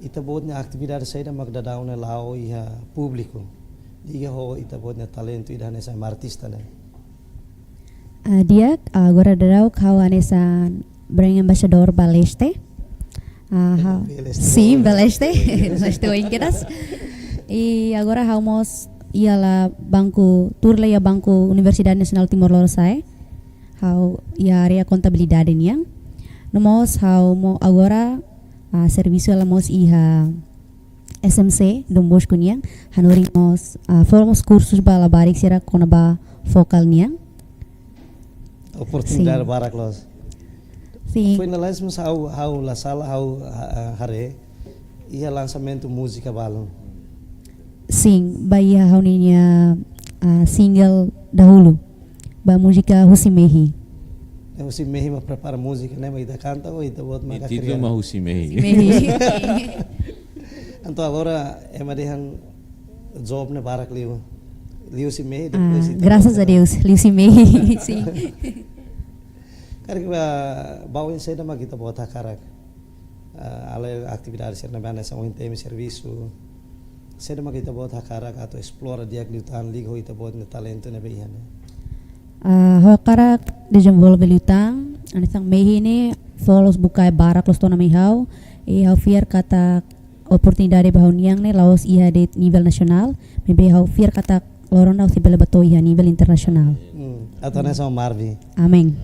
Ita-boot nia atividade saida mak daudaun ne'e la'o iha públiku. Liga ho ita-boot nia talentu ida hanesan artista ne'e. Ah, di'ak, agora daudaun ha'u hanesan brand ambassador ba Leste. Ah, ha-, Leste. Sin, ba Leste. Leste oin kedas. I agora ha'u mós iha la banku, tuur la iha Banku Universidade Nasionál Timor Lorosa'e. Ha'u iha área kontabilidade nian. No mós ha'u mós agora, ah, servisu hela mós iha S M C, Don Bosco nian, hanorin mós, ah, fó mós kursus ba labarik sira kona-ba vokál nian. Oportunidade Sin. barak loos. Sin. Foin lalais mós ha'u, ha'u la sala, ha'u, ah, ah, haree iha lansamentu múzika balun. Sin, ba iha ha'u-nia, ah, single dahulu. Ba múzika Husi Mehi. Eh, Husi Mehi mak prepara múzika ne'e, mak ita kanta, ou ita-boot mak Nia títulu kria? Mak Husi Mehi. Husi Mehi. Entaun agora ema dehan job ne'e barak liu. Liu Husi Mehi, Ah, depois ita grasas a Deus, liu Husi Mehi. Sin. Karik ba, ba oin saida mak ita-boot hakarak. Ah, além atividade sira ne'ebé hanesan ohin temi servisu. Saida mak ita-boot hakarak atu esplora di'ak liután liga ho ita-boot nia talentu ne'ebé iha ne'e. Ah, ha'u hakarak dezenvolve liután, hanesan Mehi ne'e fó loos bukae barak loos to'o ona mai ha'u. I ha'u fiar katak oportunidade ba ha'u-nian ne'e la'ós iha de'it nivel nasionál, maibé ha'u fiar katak loron ida ha'u sei bele bá to'o iha nivel internasionál. Hmm, atu hanesan Marvi. Amen.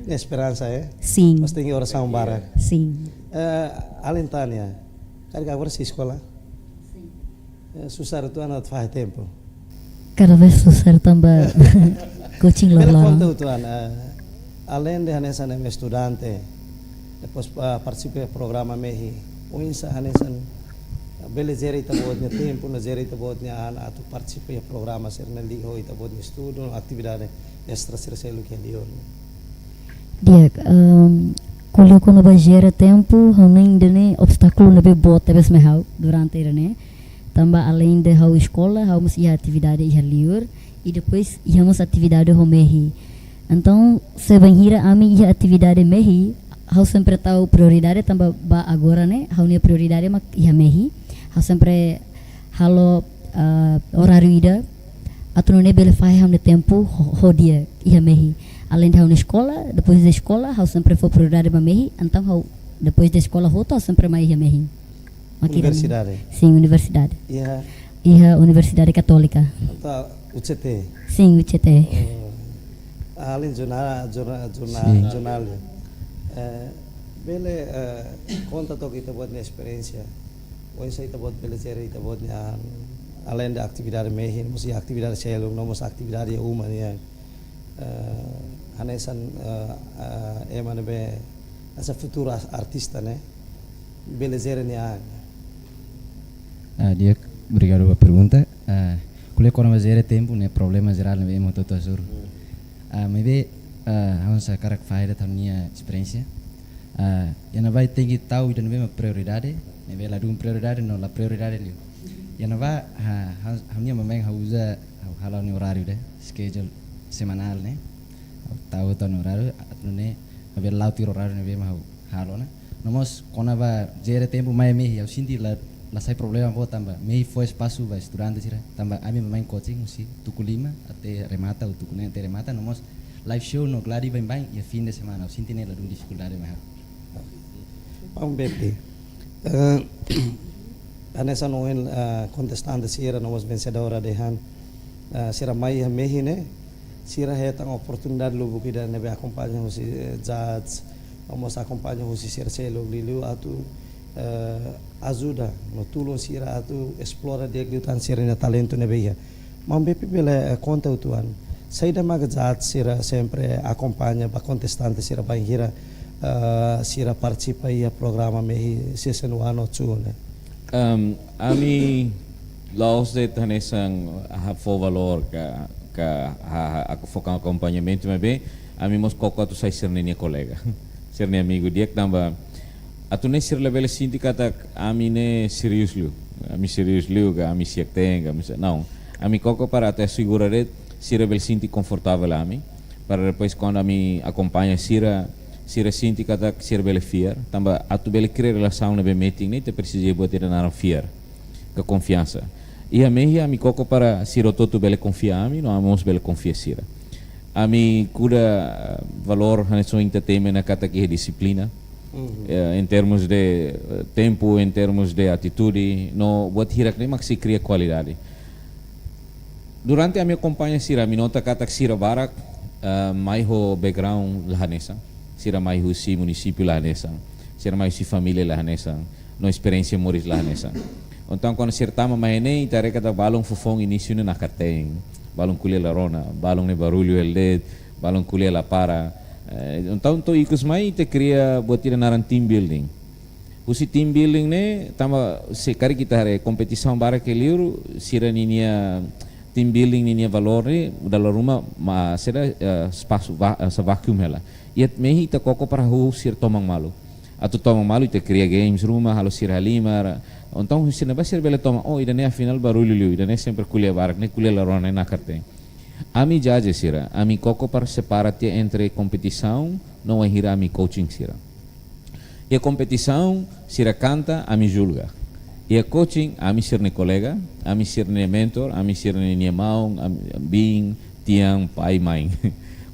Nia esperansa, eh? Sin. Mas tenke orasaun barak. Sin. Eh, alin Tania, karik agora sei eskola? Sin. Eh, susar uitoan atu fahe tempu? Kada vez susar tanba coaching Bele loroloron. Konta uitoan, eh, alende hanesan ema estudante, Depois, ah, partisipa iha programa mehi. Oinsá hanesan, ah, bele jere ita-boot nia tempu, no jere ita-boot nia an atu partisipa iha programa sira-ne'e liga ho ita-boot nia estudu, atividade estra sira seluk iha li'ur. Di'ak, ehm, ko'alia kona-ba jere tempu, ha'u hanoin ida-ne'e obstákulu ne'ebé boot tebes mai ha'u durante ida-ne'e. Tanba aleinde ha'u eskola, ha'u mós iha atividade iha li'ur, i depois iha mós atividade ho mehi. Entaun, se bainhira ami iha atividade mehi, ha'u sempre tau prioridade, tanba ba agora ne'e, ha'u-nia prioridade mak iha mehi. Ha'u sempre halo, ah, oráriu ida, atu nune'e bele fahe ha'u-nia tempu ho, ho di'ak iha mehi. Aleinde ha'u-nia eskola, depois de eskola, ha'u sempre fó prioridade ba mehi, entaun ha'u, depois de eskola hotu, ha'u sempre mai iha mehi. Mak ida-ne'e. Universidade? Sin, universidade. Iha? Iha Universidade Katólika. Entaun, U C T? Sin, U C T. Oh. Alin juna-, juna-, juna-, Sin. Junali. Eh, bele, eh, konta took ita-boot nia esperiénsia. Oinsá ita-boot bele jere ita-boot nia an, aleinde atividade mehi, no mós atividade seluk, no mós atividade uma nian. Eh, hanesan, eh, eh, ema ne'ebé hanesan futuru as-, artista ne'e, bele jere nia an. Ah, di'ak, obrigadu ba pergunta. Ah, ko'alia kona-ba jere tempu ne'e problema jerál ne'ebé ema hotu-hotu hasoru. Hmm. Ah, maibé, ah, ha'u sá hakarak fahe de'it ha'u-nia esperiénsia. Ah, iha ne'ebá tenke tau ida ne'ebé mak prioridade, ne'ebé ladún prioridade no la prioridade liu. Iha ne'ebá, ah, ha'u, ha'u-nia mameng ha'u uza, ha'u halo ha'u-nia oráriu ida, schedule semanál ne'e. Ha'u tau ha'u-nia oráriu, atu nune'e, ha'u bele la'o tuir oráriu ne'ebé mak ha'u halo ona. No mós kona-ba jere tempu mai mehi, ha'u sente la, la sai problema boot tanba mehi fó espasu ba estudante sira, tanba ami bá mai coaching husi tuku lima até remata, ou tuku neen até remata, no mós live show no gladi baibain iha fin de semana, ha'u sente ne'e ladún difikuldade mai ha'u. Maun Bepi, eh, hanesan ohin, eh, kontestante sira no mós vensedora dehan, eh, sira mai iha mehi ne'e, sira hetan oportunidade lubuk ida ne'ebé akompaña husi, eh, judge, no mós akompaña husi sira seluk liuliu atu, eh, ajuda no tulun sira atu esplora di'ak liután sira-nia talentu ne'ebé iha. Maun Bepi bele, eh, konta uitoan. Saida mak judge sira sempre akompaña ba kontestante sira bainhira, eh, sira partisipa iha programa mehi season one ou two ne'e? Ehm, ami la'ós de'it hanesan hahú fó valór ka, ka ha, ha, hahú fó akompañamentu, maibé ami mós koko atu sai sira-nia kolega. Sira-nia amigu di'ak tanba atu nune'e sira labele sente katak ami ne'e serius liu. Ami serius liu ka ami siak-teen ka ami sa-, não. Ami koko para atu asegura de'it sira bele sente konfortavel ami. Para depois kuandu ami akompaña sira, sira sente katak sira bele fiar. Tanba atu bele kria relasaun ne'ebé metin ne'e, ita presiza buat ida naran fiar. Ka konfiansa. Iha mehi ami koko para sira hotu-hotu bele konfia ami, no ami mós bele konfia sira. Ami kuda, eh, valór hanesan ohin ita temi ona katak iha dixiplina. Mhm. Eh, em termos de, eh, tempu, em termos de atitude, no buat hirak ne'e mak sei kria kualidade. Durante ami akompaña sira, ami nota katak sira barak, eh, mai ho background la hanesan. Sira mai husi munisípiu la hanesan. Sira mai husi família la hanesan. No esperiénsia moris la hanesan. Entaun, kuandu sira tama mai ne'e, ita haree katak balun foufoun inísiu ne'e nakar-teen. Balun ko'alia la rona, balun ne'e barullu hela de'it, balun ko'alia la para. Eh, entaun, to'o ikus mai, ita kria buat ida naran team building. Husi team building ne'e, tanba se karik ita haree kompetisaun barak iha li'ur, sira ninia team building ninia valór ne'e, dala ruma, ma, sira, eh, espasu va-, eh, sa vacuum hela. Iha mehi ita koko para halo sira toman malu. Atu toman malu ita kria games ruma, halo sira halimar. Entaun husi ne'ebá sira bele toman, oh, ida-ne'e afinál barullu liu, ida-ne'e sempre ko'alia barak, ne'e ko'alia la rona, ne'e nakar-teen. Ami judge sira, ami koko para separa tiha entre kompetisaun no wainhira ami coaching sira. Iha kompetisaun, sira kanta, ami julga. Iha coaching, ami sira-nia kolega, ami sira-nia mentor, ami sira-nia maun, ami, biin, tian, pai, mãe.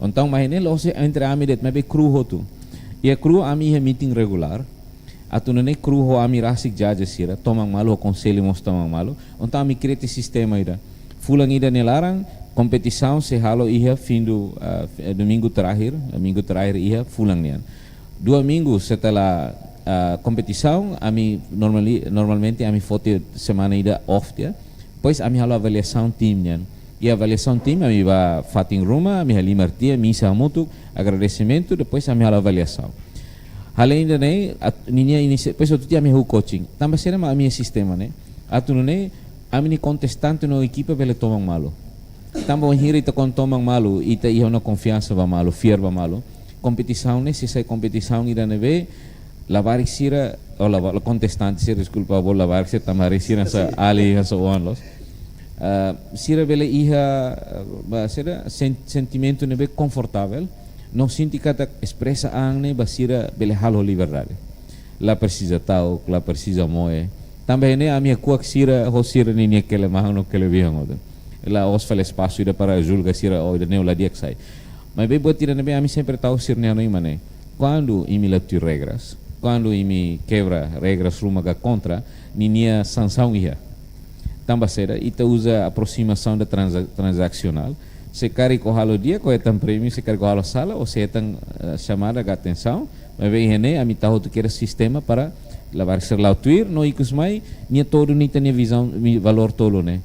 Entaun, maibé ne'e la'ós entre ami de'it, maibé kru hotu. Iha kru, ami iha meeting regulár. Atu nune'e kru ho ami rasik judge sira, toman malu, ho konsellu mós toman malu. Entaun, ami kria tiha sistema ida. Fulan ida nia laran, kompetisaun sei halo iha fim do, ah, domingu terakhir, domingu terakhir iha fulan nian. Dua minggu setelah, ah, kompetisaun, ami normali-, normalmente ami foti semana ida off tiha. Depois ami halo avaliasaun tim nian. Iha avaliasaun tim, ami bá fatin ruma, ami halimar tiha, misa hamutuk, agradesimentu, depois ami halo avaliasaun. Além de ne'e, at-, ninia inisi-, depois outro dia ami halo coaching. Tanba saida mak ami-nia sistema ne'e. Atu nune'e, ami-nia kontestante no ekipa bele toman malu. Tanba wainhira ita kuandu toman malu, ita iha ona konfiansa ba malu, fiar ba malu. Kompetisaun ne'e, sei sai kompetisaun ida ne'ebé, labarik sira, oh, laba-, kontestante sira, deskulpa, ha'u labarik sira, tanba haree sira hanesan alin, hanesan oan loos. Ah, sira bele iha, ah, ba, sira sen-, sentimentu ne'ebé konfortavel, no sente katak espresa an ne'e ba sira bele halo ho liberdade. La presiza ta'uk, la presiza moe. Tanba ne'e ami hakuak sira, ho sira ninia kele mahon no kele bihon hotu. La'ós fali espasu ida para julga sira, oh, ida-ne'e la di'ak sai. Maibé buat ida ne'ebé ami sempre tau sira-nia hanoin mak ne'e. Kuandu imi la tuir regras, kuandu imi kebra regras ruma ka kontra, ninia sansaun iha. Tanba saida, ita uza aproximação da transa-, transacional. Se karik ó halo di'ak, ó hetan prémiu, se karik ó halo sala, ó sei hetan, eh, chamada ka atensaun. Maibé iha ne'e, ami tau hotu kera sistema para labarik sira la'o tuir, no ikus mai, nia tolu, nia ita-nia vizaun, mi-, valór tolu ne'e.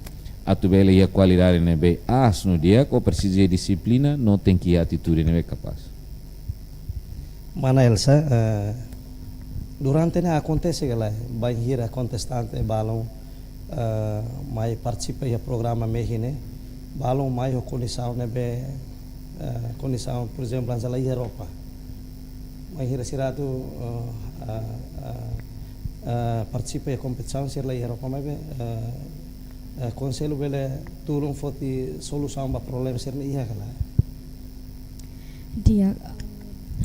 Atu bele iha kualidade ne'ebé aas no di'ak, ó presiza dixiplina, no tenke iha atitude ne'ebé kapás. Mana Elsa, eh, durante ne'e akontese ka lae, bainhira kontestante balun, eh, mai partisipa iha programa mehi ne'e, balun mai ho kondisaun ne'ebé, eh, kondisaun, por ezemplu, hanesan la iha roupa. Bainhira sira atu, eh, eh, eh, eh, partisipa iha kompetisaun sira la iha roupa maibé, eh, eh, konsellu bele tulun foti solusaun ba problema sira-ne'e iha ka lae? Di'ak,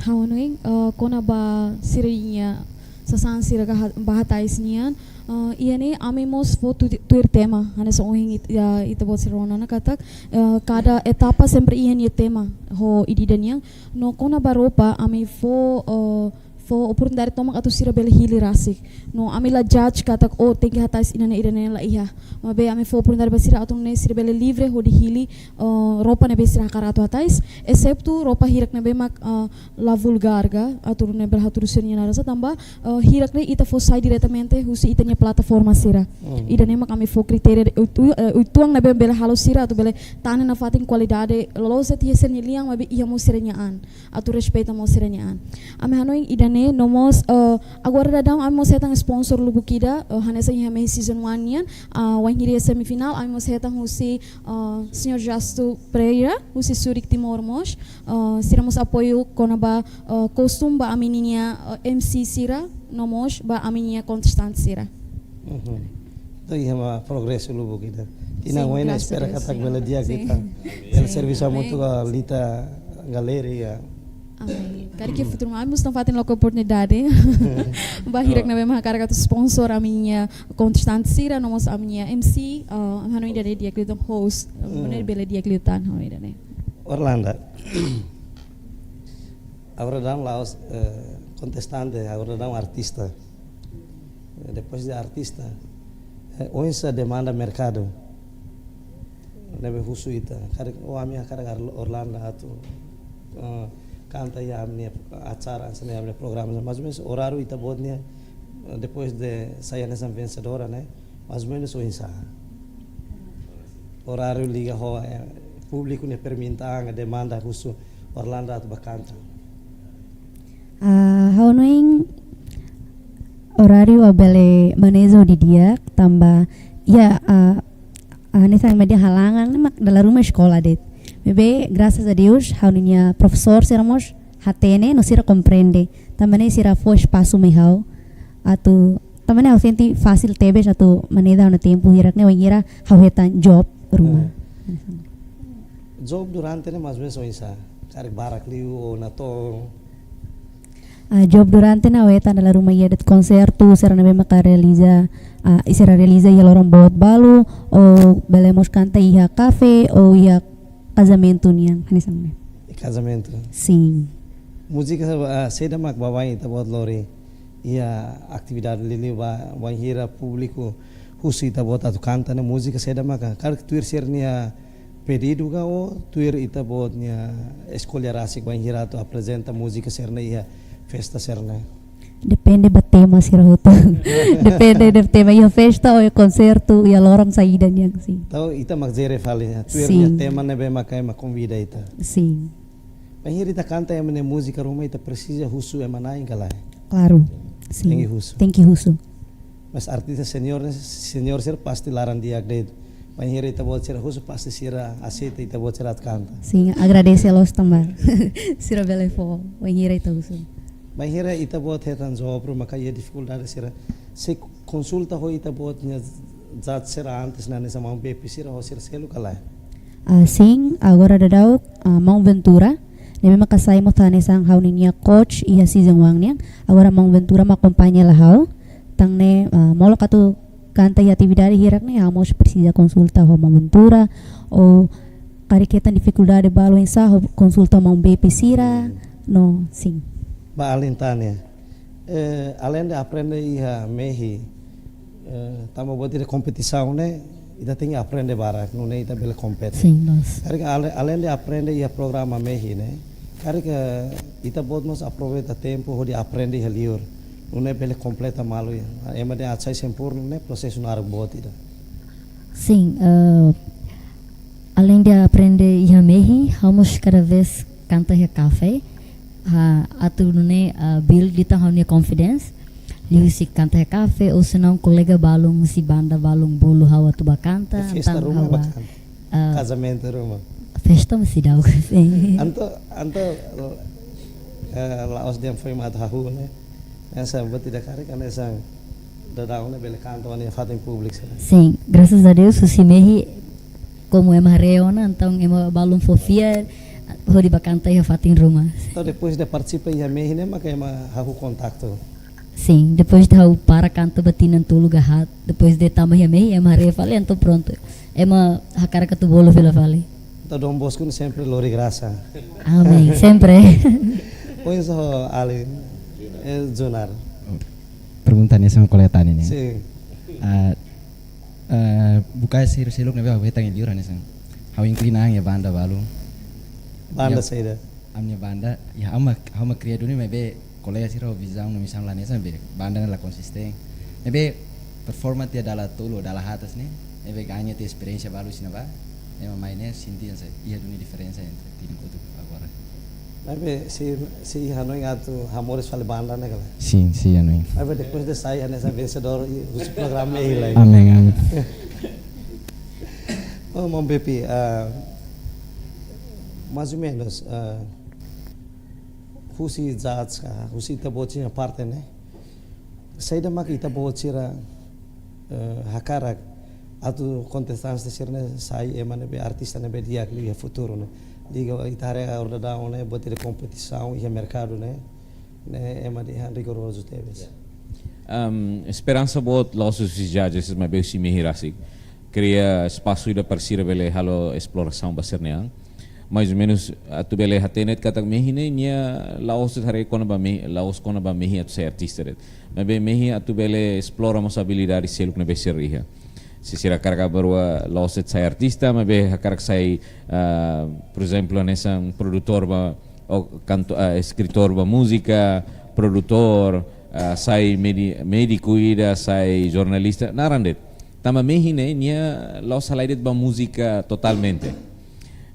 ha'u hanoin, eh, kona-ba sira-nia sasán sira ka ha-, ba hatais nian, eh, iha ne'e ami mós fó tu-, tuir tema, hanesan ohin it-, ya, ita-boot sira rona ona katak, eh, kada etapa sempre iha nia tema ho ida-idak nian, no kona-ba roupa ami fó, eh, fó oportunidade tomak atu sira bele hili rasik. No ami la judge katak, oh, tenke hatais ida-ne'e, ida-ne'e la iha. Maibé ami fó oportunidade ba sira atu nune'e sira bele livre hodi hili, eh, roupa ne'ebé sira hakarak atu hatais, exetu roupa hirak ne'ebé mak, eh, la vulgár ka, atu nune'e bele hatudu sira-nia naran sá tanba, eh, hirak ne'e ita fó sai diretamente husi ita-nia plataforma sira. Hmm. Ida-ne'e mak ami fó kritéria de, uit-, ui-, eh, uitoan ne'ebé bele halo sira atu bele tane nafatin kualidade, loloos de'it iha sira-nia lian, maibé iha mós sira-nia an. Atu respeita mós sira-nia an. Ami hanoin ida-ne'e, no mós, eh, agora daudaun ami mós hetan sponsor lubuk ida, eh, hanesan iha mehi season one nian, ah, wainhira iha semifinál, ami mós hetan husi, eh, Señór Justo Pereira, husi Zurich Timor mós, eh, sira mós apoiu kona-ba, eh, kostum ba ami-nia, eh, M C sira, no mós ba ami-nia kontestante sira. Mhm. Entaun, iha mak progresu lubuk ida. Tinan oin ne'e espera katak bele di'ak liután. Sin, graças a Deus. Sin. Bele servisu hamutuk ho Lita Galeria. Amen. Karik iha futuru ami mós nafatin loke oportunidade ba hirak ne'ebé mak hakarak atu sponsor ami-nia kontestante sira, no mós ami-nia M C, eh, hanoin ida-ne'e di'ak liután host, eh, hanoin bele di'ak liután, hanoin ida-ne'e. Orlanda. Agora daudaun la'ós, eh, kontestante, agora daudaun artista. Eh, depois de artista, eh, oinsá demanda merkadu ne'ebé husu ita. Karik, oh, ami hakarak Orlanda atu, eh, kanta iha ami-nia acara, hanesan ami-nia programa, mais ou menos oráriu ita-boot nia, eh, depois de sai hanesan vensedora ne'e, mais ou menos oinsá. Oráriu liga ho, eh, públiku nia permintaan, demanda husu Orlanda atu bá kanta. Ah, ha'u hanoin oráriu ha'u bele maneja didi'ak, tanba iha, ah, ah, hanesan média halangan ne'e mak dala ruma eskola de'it. Maibé, graças a Deus, ha'u-nia profesór sira mós hatene, no sira komprende. Tanba ne'e sira fó espasu mai ha'u atu, tanba ne'e ha'u sente fasil tebes atu maneja ha'u-nia tempu hirak ne'e wainhira ha'u hetan job ruma. Hmm. Job durante ne'e mais ou menos oinsá? Karik barak liu ou natoon? Ah, job durante ne'e ha'u hetan dala ruma iha de'it konsertu sira ne'ebé maka realiza, ah, sira realiza iha loron boot balu, ou bele mós kanta iha kafé, ou iha kazamentu nian, hanesan ne'e. Iha kazamentu? Sin. Múzika, ah, saida mak baibain ita-boot lori iha atividade liuliu ba, bainhira públiku husu ita-boot atu kanta ne'e, múzika saida maka, karik tuir sira-nia pedidu ka ou tuir ita-boot nia eskolla rasik bainhira atu aprezenta múzika sira-ne'e iha festa sira-ne'e? Depende ba tema sira hotu. Depende ba tema, iha festa ou iha konsertu, iha loron saida nian, sin. Entaun ita mak jere fali, ya. Tuir nia tema ne'ebé mak ema konvida ita. Sin. Bainhira ita kanta ema nia múzika ruma ita presiza husu ema na'in ka lae? Klaru. Sin. Tenke husu. Tenke husu. Mas artista senior ne'e, senior sira pasti laran di'ak de'it. Bainhira ita-boot sira husu pasti sira aseita ita-boot sira atu kanta. Sin, agradese loos tanba sira bele fó bainhira ita husu. Bainhira ita-boot hetan job ruma ka iha difikuldade sira, sei konsulta ho ita-boot nia judge sira antes, hanesan maun Bepi sira ho sira seluk ka lae? Ah, sin, agora daudaun, ah, maun Ventura, ne'ebé maka sai mós hanesan ha'u-nia coach iha season one nian. Agora maun Ventura mak akompaña hela ha'u. Tan ne'e, ah, molok atu kanta iha atividade hirak ne'e, ha'u mós presiza konsulta ho maun Ventura, ou karik hetan difikuldade balu oinsá, ho konsulta ho maun Bepi sira, no, sin. Ba alin Tania. Eh, além de aprende iha MEHI, eh, tanba buat ida kompetisaun ne'e, ita tenke aprende barak, nune'e ita bele kompete. Sin, loos. Karik ale-, além de aprende iha programa MEHI ne'e, karik ita-boot mós aproveita tempu hodi aprende iha liur, nune'e bele kompleta malu iha. Ema dehan atu sai sempurnu ne'e prosesu naruk boot ida. Sin, eh, além de aprende iha MEHI, ha'u mós kada vez kanta iha kafe, ha, atu nune'e, ah, build liután ha'u-nia confidence. Liuhusi kanta iha kafe, ou senão kolega balun husi banda balun bolu ha'u atu bá kanta, festa entaun ruma ha'u bá, bá kanta. Ah, kazamentu ruma. Festa mós seidauk, sin. Entaun, entaun, eh, la'ós dehan foin mak atu hahú ne'e. Hanesan buat ida karik hanesan daudaun ne'e bele kanta iha fatin públiku sira. Sin, grasas a Deus, husi MEHI, komu ema haree ona, entaun ema balun fó fiar hodi bá kanta iha fatin ruma. Entaun, depois de partisipa iha MEHI ne'e, maka ema hahú kontaktu? Sin, depois de ha'u para kanta ba tinan tolu ka haat, depois de tama iha MEHI, ema haree fali, entaun prontu. Ema hakarak atu bolu fila fali. Entaun Don Bosco ne'e sempre lori grasa. Amen, sempre. Oinsá ho alin, eh, Junar. Pergunta ne'e hanesan kolega Tania ne'e. Sin. Ah, eh, buka sira seluk ne'ebé ha'u hetan iha liur hanesan. Ha'u inklina an iha banda balu. Banda, ya, saida? Ami-nia banda, ya, ha'u mak, ha'u mak kria duni maibé kolega sira ho vizaun no misaun la hanesan, be banda ne'e la konsistente. Ne'ebé performa tiha dala tolu, dala haat ne'e, ne'ebé gaña tiha esperiénsia balu iha ne'ebá, ema mai ne'e sente hanesan iha duni diferensa entre tinan kotuk agora. Maibé sei, sei hanoin atu hamoris fali banda ne'e ka lae? Sin, sei hanoin. Maibé depois de sai hanesan vensedór husi programa ne'e lai. Amen, amen. Oh, maun Bepi, ah, mais ou menos, ah, husi judge ka, husi ita-boot sira-nia parte ne'e, saida mak ita-boot sira, eh, hakarak atu kontestante sira-ne'e sai ema ne'ebé artista ne'ebé di'ak liu iha futuru ne'e. Liga ita haree agora daudaun ne'e, buat ida kompetisaun iha merkadu ne'e, ne'e ema dehan rigorozu tebes. Ya. Am, esperansa boot la'ós husi judges, maibé husi MEHI rasik. Kria espasu ida para sira bele halo esplorasaun ba sira-nia an. Mais ou menos atu bele hatene katak MEHI ne'e nia la'ós haree kona-ba MEHI, la'ós kona-ba MEHI atu sai artista de'it. Maibé MEHI atu bele esplora mós abilidade seluk ne'ebé sira iha. Se sira hakarak aban-bainrua la'ós de'it sai artista, maibé hakarak sai, ah, por ezemplu, hanesan produtór ba, ou kanto, ah, eskritór ba múzika, produtór, ah, sai medi-, médiku ida, sai jornalista, naran de'it. Tanba MEHI ne'e, nia la'ós halai de'it ba múzika totalmente.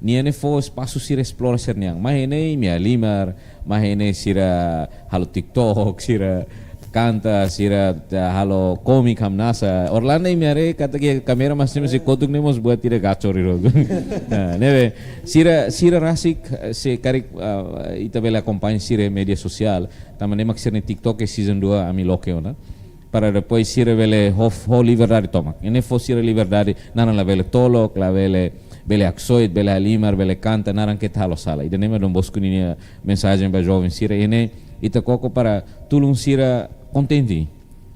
Nia ne'e fó espasu sira esplora sira-nia an. Mai ne'e imi halimar, mai ne'e sira halo TikTok, sira kanta, sira, ah, halo komik hamnasa. Orlando imi haree katak iha kámera mas sira kotuk ne'e mós buat ida gacor ida. Nah, ne'ebé, sira, sira rasik, eh, se karik, ah, ita bele akompaña sira média sosiál. Tanba ne'e mak sira-nia TikTok iha season dua ami loke ona. Para depois sira bele ho, ho liberdade tomak. Ida-ne'e fó sira liberdade, naran labele tolok, labele, bele haksoit, bele halimar, bele kanta, naran keta halo sala. Ida-ne'e mak Don Bosco ninia mensajen ba joven sira, ida-ne'e ita koko para tulun sira kontente.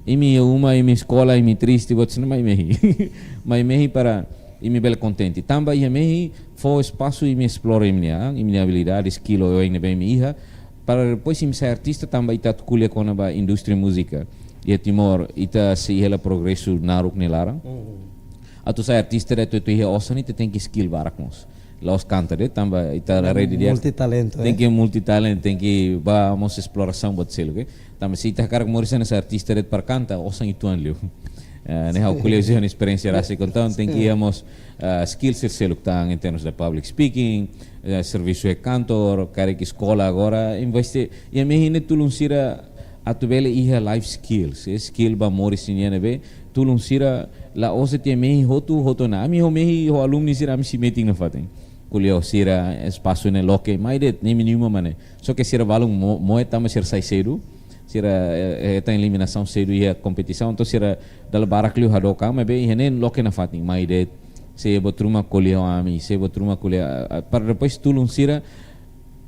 Imi iha uma, imi eskola, imi triste, buat sira-ne'e mai MEHI. Mai MEHI para imi bele kontente. Tanba iha MEHI fó espasu imi esplora imi-nia an, imi-nia abilidade, skill ou oin ne'ebé imi iha, para depois imi sai artista tanba ita atu ko'alia kona-ba indústria múzika. Iha Timor, ita sei iha hela progresu naruk nia laran. Mm. Atu sai artista de'it atu iha osan ita tenke skill barak mós. La'ós kanta de'it, tanba ita la ready di'ak. Multitalentu, eh? Tenke multitalent, tenke bá mós esplorasaun buat seluk, eh? Tanba se ita hakarak moris hanesan artista de'it para kanta, osan uitoan liu. Eh, ne'e ha'u ko'alia husi ha'u-nia esperiénsia rasik, entaun tenke iha mós, ah, skills sira seluk tan, em termos de public speaking, eh, servisu iha kantor, karik eskola agora, investe, iha MEHI ne'e tulun sira atu bele iha life skills, eh, skill ba moris nian ne'ebé tulun sira la'ós de'it iha mehi hotu, hotu ona. Ami ho mehi, ho alumni sira ami sei metin nafatin. Ko'alia ho sira, espasu ne'e loke, mai de'it, ne'e mínimu mak ne'e. Só ke sira balun mo-, moe tanba sira sai sedu, sira, eh, eh, hetan eliminasaun sedu iha kompetisaun, entaun sira dala barak liu hadook an, maibé iha ne'e loke nafatin, mai de'it, sei buat ruma ko'alia ho ami, sei buat ruma ko'alia, ah, ah, para depois tulun sira,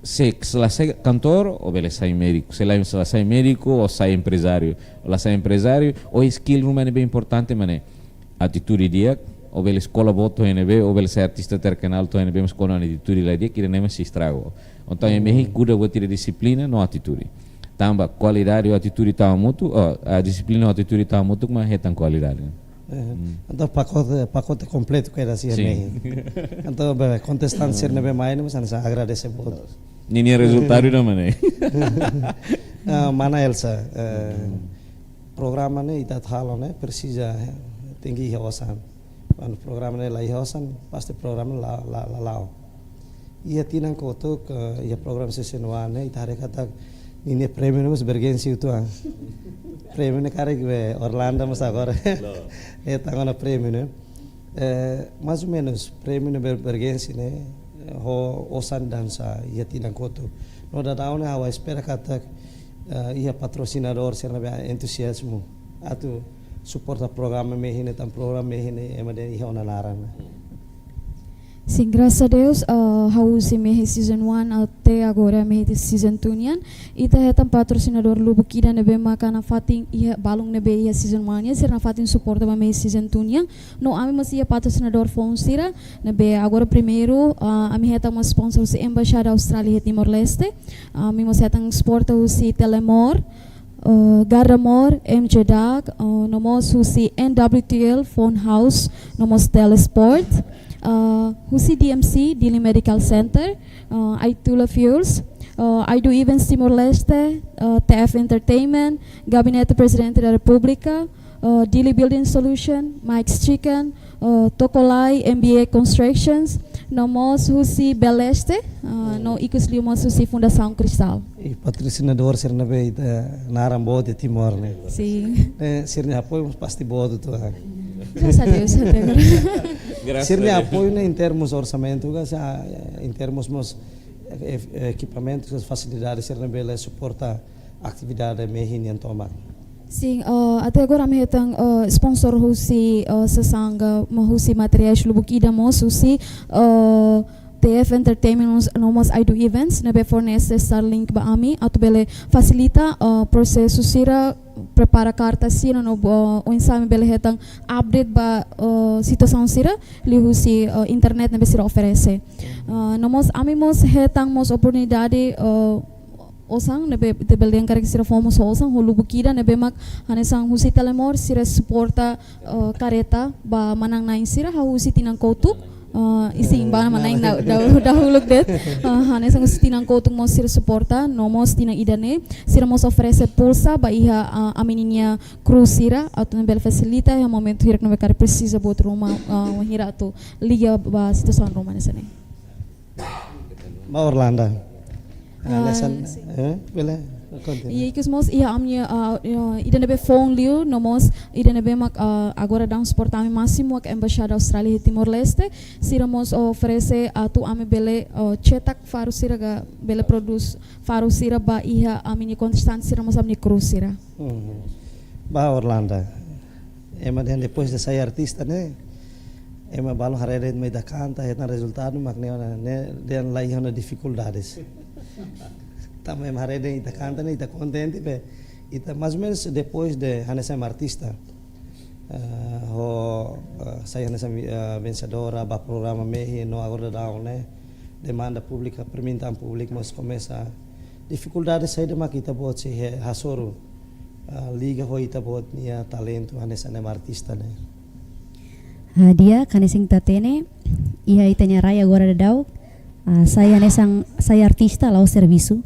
se, se la sai kantór, ó bele sai médiku. Se la, se la sai médiku, ó sai emprezáriu. Ó la sai emprezáriu, ó skill ruma ne'ebé importante mak ne'e atitude di'ak, ó bele eskola boot to'o iha ne'ebé, ó bele sai artista terkenal to'o iha ne'ebé, mas kuandu atitude la di'ak, ida-ne'e mak sei estraga. Entaun, iha mehi kuda buat ida dixiplina no atitude. Tanba kualidade ho atitude tau hamutuk, oh, ah, dixiplina ho atitude tau hamutuk mak hetan kualidade. Eh, entaun pakote, pakote kompletu ke da sira Sin. Ne'e. Entaun be kontestante sira ne'ebé mai ne'e, mas hanesan agradese boot. Ninia rezultadu mak ne'e. Ah, mana Elsa, eh, programa ne'e ita atu halo ne'e presiza, eh, tenke iha osan. Kuandu programa ne'e la iha osan, pasti programa la, la, la la'o. Iha tinan kotuk, eh, iha programa season one ne'e, ita haree katak ninia prémiu ne'e mós bergensi uitoan. Prémiu ne'e karik be Orlando mós agora. Loos. Hetan ona prémiu ne'e. Eh, mais ou menus, prémiu ne'e ber-, bergensi ne'e, eh, ho osan dansa iha tinan kotuk. No daudaun ne'e ha'u espera katak, eh, iha patrosinadór sira ne'ebé entuziazmu atu suporta programa mehi ne'e, tan programa mehi ne'e ema dehan iha ona naran. Sin, grasas a Deus, ah, hahú husi mehi season one até agora mehi season two nian. Ita hetan patrosinadór lubuk ida ne'ebé maka nafatin iha balun ne'ebé iha season one nian, sira nafatin suporta ba mehi season two nian. No ami mós iha patrosinadór foun sira ne'ebé agora primeiru, ah, ami hetan mós sponsor husi Embaixada Austrália iha Timor-Leste. Ah, ami mós hetan suporta husi Telemor, eh, Gardamor, M J Dag, eh, no mós husi N W T L, Phone House, no mós Telesport, eh, husi D M C, Dili Medical Center, eh, Aitula Fuels, eh, I Do Events Timor-Leste, eh, T F Entertainment, Gabinete Presidente da República, eh, Dili Building Solution, Mike's Chicken, eh, Tokolai, M B A Constructions, no mós husi Beleste, eh, no ikus liu mós husi Fundasaun Cristal. I patrosinadór sira ne'ebé ita naran boot iha Timor ne'e. Sin. Eh, sira-nia apoiu mós pasti boot uitoan. Grasas a Deus, até agora. Grasas a Deus. Sira-nia apoiu ne'e em termos orsamentu ka, sa, em termos mós, eh, ekipamentu, fasilidade sira ne'ebé bele suporta atividade mehi nian tomak. Sin, eh, até agora ami hetan, eh, sponsor husi, eh, sasán ka, ma husi materiais lubuk ida mós husi, eh, T F Entertainment no mós I Do Events, ne'ebé fornese Starlink ba ami, atu bele fasilita, eh, prosesu sira, prepara karta sira no, eh, oinsá ami bele hetan update ba, eh, situasaun sira, liuhusi, eh, internet ne'ebé sira oferese. Eh, no mós ami mós hetan mós oportunidade, eh, osan ne'ebé ita bele dehan karik sira fó mós osan ho lubuk ida ne'ebé mak hanesan husi Telemor sira suporta, eh, kareta ba manán-na'in sira hahú husi tinan kotuk, eh, i sin ba manán-na'in da, da, dahuluk de'it, eh, hanesan husi tinan kotuk mós sira suporta, no mós tinan ida-ne'e sira mós oferese pulsa ba iha, eh, ami-nia kru sira atu nune'e bele fasilita iha momentu hirak ne'ebé karik presiza buat ruma, eh, wainhira atu liga ba situasaun ruma hanesan ne'e. Ba Orlando. Ah, Hanesan, sin. Eh, bele, kontinua. I ikus mós iha ami-nia, ah, ah, ida ne'ebé foun liu, no mós ida ne'ebé mak, ah, agora daudaun suporta ami másimu, mak Embaixada Austrália iha Timor-Leste, sira mós oferese atu ami bele, ah, cetak faru sira ka bele prodús faru sira ba iha ami-nia kontestante sira mós ami-nia kru sira. Mhm. Ba Orlando. Ema dehan depois de sai artista ne'e, ema balun haree de'it mak ita kanta, hetan rezultadu, mak ne'e ona, ne'e dehan la iha ona difikuldades. Tanba ema haree de'it ita kanta ne'e, ita kontente, be, ita mais ou menus depois de hanesan artista, eh, ho, eh, sai hanesan, eh, vensedora ba programa mehi no agora daudaun ne'e, demanda públika, permintaan públiku mós komesa. Difikuldade saida mak ita-boot sei he-, hasoru, ah, liga ho ita-boot nia talentu hanesan ema artista ne'e? Ah, di'ak, hanesan ita hatene, iha ita-nia rai agora daudaun, ah, sai hanesan, sai artista la'ós servisu.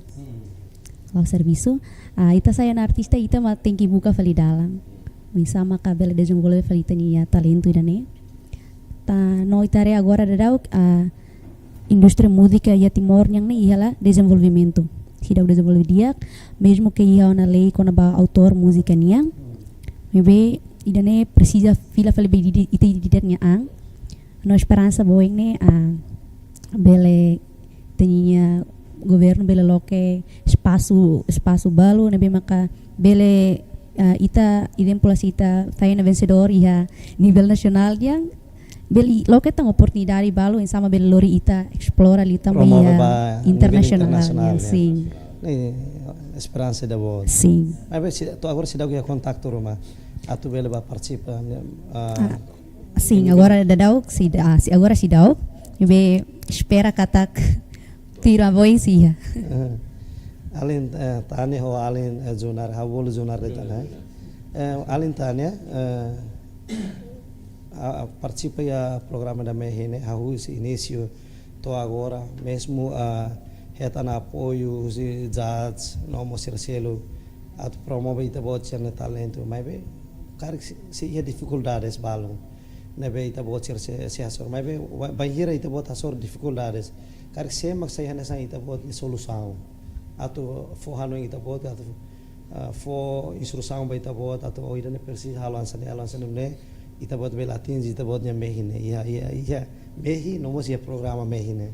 La'ós servisu. Ah, ita sai hanesan artista, ita mak tenke buka fali dalan. Oinsá maka bele dezenvolve fali ita-nia talentu ida-ne'e. Tan no ita haree agora daudaun, ah, indústria múzika iha Timor nian ne'e iha la dezenvolvimentu. seidauk dezenvolve di'ak, mezmu ke iha ona lei kona-ba autór múzika nian. Maibé ida-ne'e presiza fila fali ba ita ida-idak nia an. No esperansa boin ne'e, ah, bele ita-nia governu bele loke espasu, espasu balu ne'ebé maka bele, ah, ita idem pula se ita sai ona vensedór iha nivel nasionál nian, bele loke tan oportunidade balu oinsá mak bele lori ita esplora liután ba iha nivel internasionál nian, sin. Ne'e esperansa ida boot. Sin. Maibé to'o agora seidauk iha kontaktu ruma atu bele bá partisipa, ah, sin, agora daudaun seidauk, ah, agora seidauk. Maibé espera katak tuirmai boin sei iha. Eh, alin, eh, Tania ho alin, eh, Junar, ha'u bolu Junar de'it, eh. Eh, alin Tania, eh, a, a partisipa iha programa ida MEHI ne'e, hahú husi inísiu to'o agora, mezmu, ah, hetan apoiu husi judge no mós sira seluk atu promove ita-boot sira-nia talentu, maibé karik sei, sei iha difikuldades balu ne'ebé ita-boot sira sei, sei hasoru. Maibé ba, bainhira ita-boot hasoru difikuldades, karik sé mak sai hanesan ita-boot nia solusaun atu fó hanoin ita-boot, atu, ah, fó instrusaun ba ita-boot atu, oh, ida-ne'e presiza halo hanesan ne'e, halo hanesan ne'e, ita-boot bele atinje ita-boot nia mehi ne'e iha, iha, iha MEHI no mós iha programa MEHI ne'e.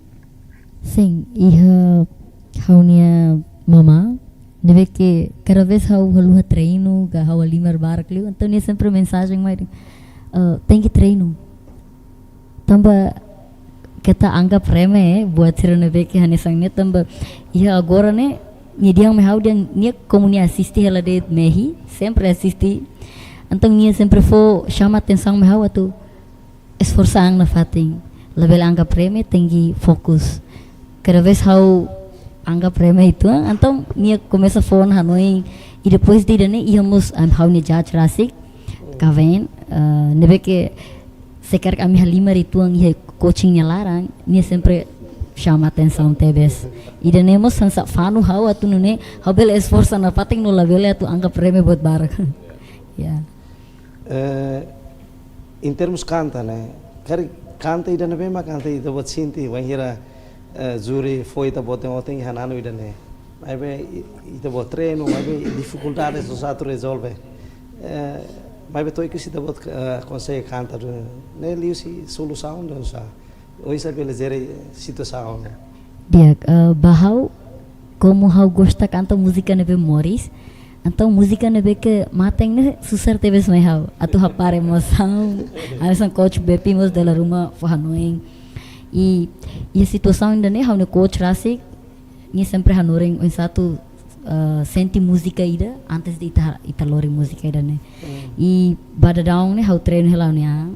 Sin, iha ha'u-nia mamá, ne'ebé ke kada vez ha'u haluha treinu ka ha'u halimar barak liu, entaun nia sempre mensajen mai, eh, tenke treinu. Tanba keta anggap reme, eh, buat sira ne'ebé ke hanesan ne'e, tanba iha agora ne'e, nia dehan mai ha'u dehan nia komu nia asiste hela de'it MEHI, sempre asiste. Entaun nia sempre fó xama atensaun mai ha'u atu esforsa an nafatin. Labele anggap reme, tenke fokus. Kada vez ha'u anggap reme uitoan, entaun nia komesa fó ona hanoin. I depois de ida-ne'e, iha mós, ah, ha'u-nia judge rasik, Kaven, eh, ne'ebé ke se karik ami halimar uitoan iha coaching nia laran, nia sempre xama atensaun tebes. Ida-ne'e mós hanesan fanu ha'u atu nune'e, ha'u bele esforsa nafatin no labele atu anggap reme buat barak. Ya. Eh, em termos kanta ne'e, karik kanta ida ne'ebé mak kanta ita-boot sente, bainhira, eh, júri fó ita-boot ohin-ohin hananu ida-ne'e. Maibé i-, ita-boot treinu, maibé difikuldades oinsá atu rezolve. Eh, maibé to'o ikus ita-boot, eh, konsege kanta duni. Ne'e liuhusi solusaun duni oinsá. Oinsá bele jere situasaun ne'e. Di'ak, eh, ba ha'u, komu ha'u gosta kanta múzika ne'ebé moris, entaun múzika ne'ebé ke mate ne'e susar tebes mai ha'u. Atu hapara emosaun, hanesan coach Bepi mós dala ruma fó hanoin. I, i situasaun ida-ne'e ha'u-nia coach rasik, nia sempre hanorin oinsá atu, eh, sente múzika ida antes de ita, ita lori múzika ida-ne'e. Hmm. I ba daudaun ne'e ha'u treinu hela ha'u-nia an,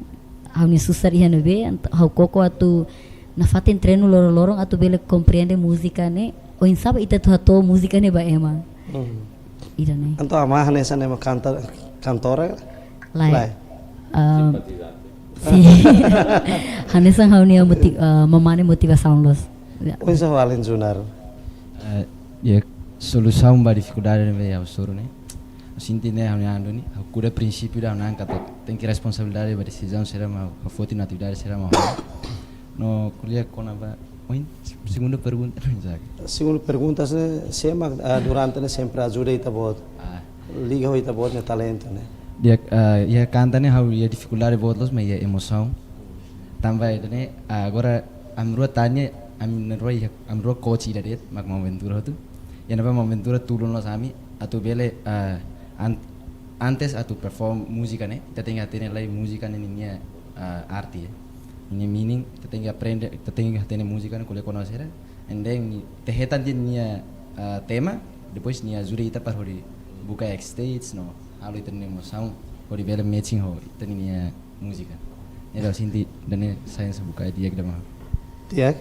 ha'u-nia susar iha ne'ebé, ent-, ha'u koko atu nafatin treinu loron-loron atu bele komprende múzika ne'e, oinsá ba ita atu hato'o múzika ne'e ba ema. Hmm. Ida-ne'e. Entaun amá hanesan ema kanta-, kantora? Lae. Lae. Ah, sin. Hanesan ha'u-nia moti-, ah, mamá nia motivasaun loos. Ya. Oinsá ho alin Junar? Eh, ya, solusaun ba difikuldade ne'ebé ha'u hasoru ne'e. Ha'u sente ne'e ha'u-nia an duni, ha'u kuda prinsípiu ida ha'u-nia an katak tenke responsabilidade ba desizaun sira mak ha'u foti no atividade sira mak ha'u. No ko'alia kona-ba, oin, segunda pergunta, no, Isaac. Segunda pergunta, sé, sé mak, ah, durante ne'e sempre ajuda ita-boot. Ah. Liga ho ita-boot nia talentu ne'e. Di'ak, ah, iha kanta ne'e ha'u iha difikuldade boot loos, maibé iha emosaun. Tanba ida-ne'e, ah, agora ami rua Tania, ami rua iha, ami rua coach ida de'it, mak Maun Ventura hotu. Iha ne'ebá Maun Ventura tulun loos ami, atu bele, ah, an-, antes atu perform múzika ne'e, ita tenke hatene lai múzika ne'e ninia, ah, arte, eh. Ninia meaning, ita tenke aprende, ita tenke hatene múzika ne'e ko'alia kona-ba saida. And then nia hetan tiha nia, ah, tema, depois nia ajuda ita para hodi buka backstage no halo ita-nia emosaun hodi bele matching ho ita-nia múzika. Entaun sente ida-ne'e sai hanesan buka di'ak ida mak. Di'ak,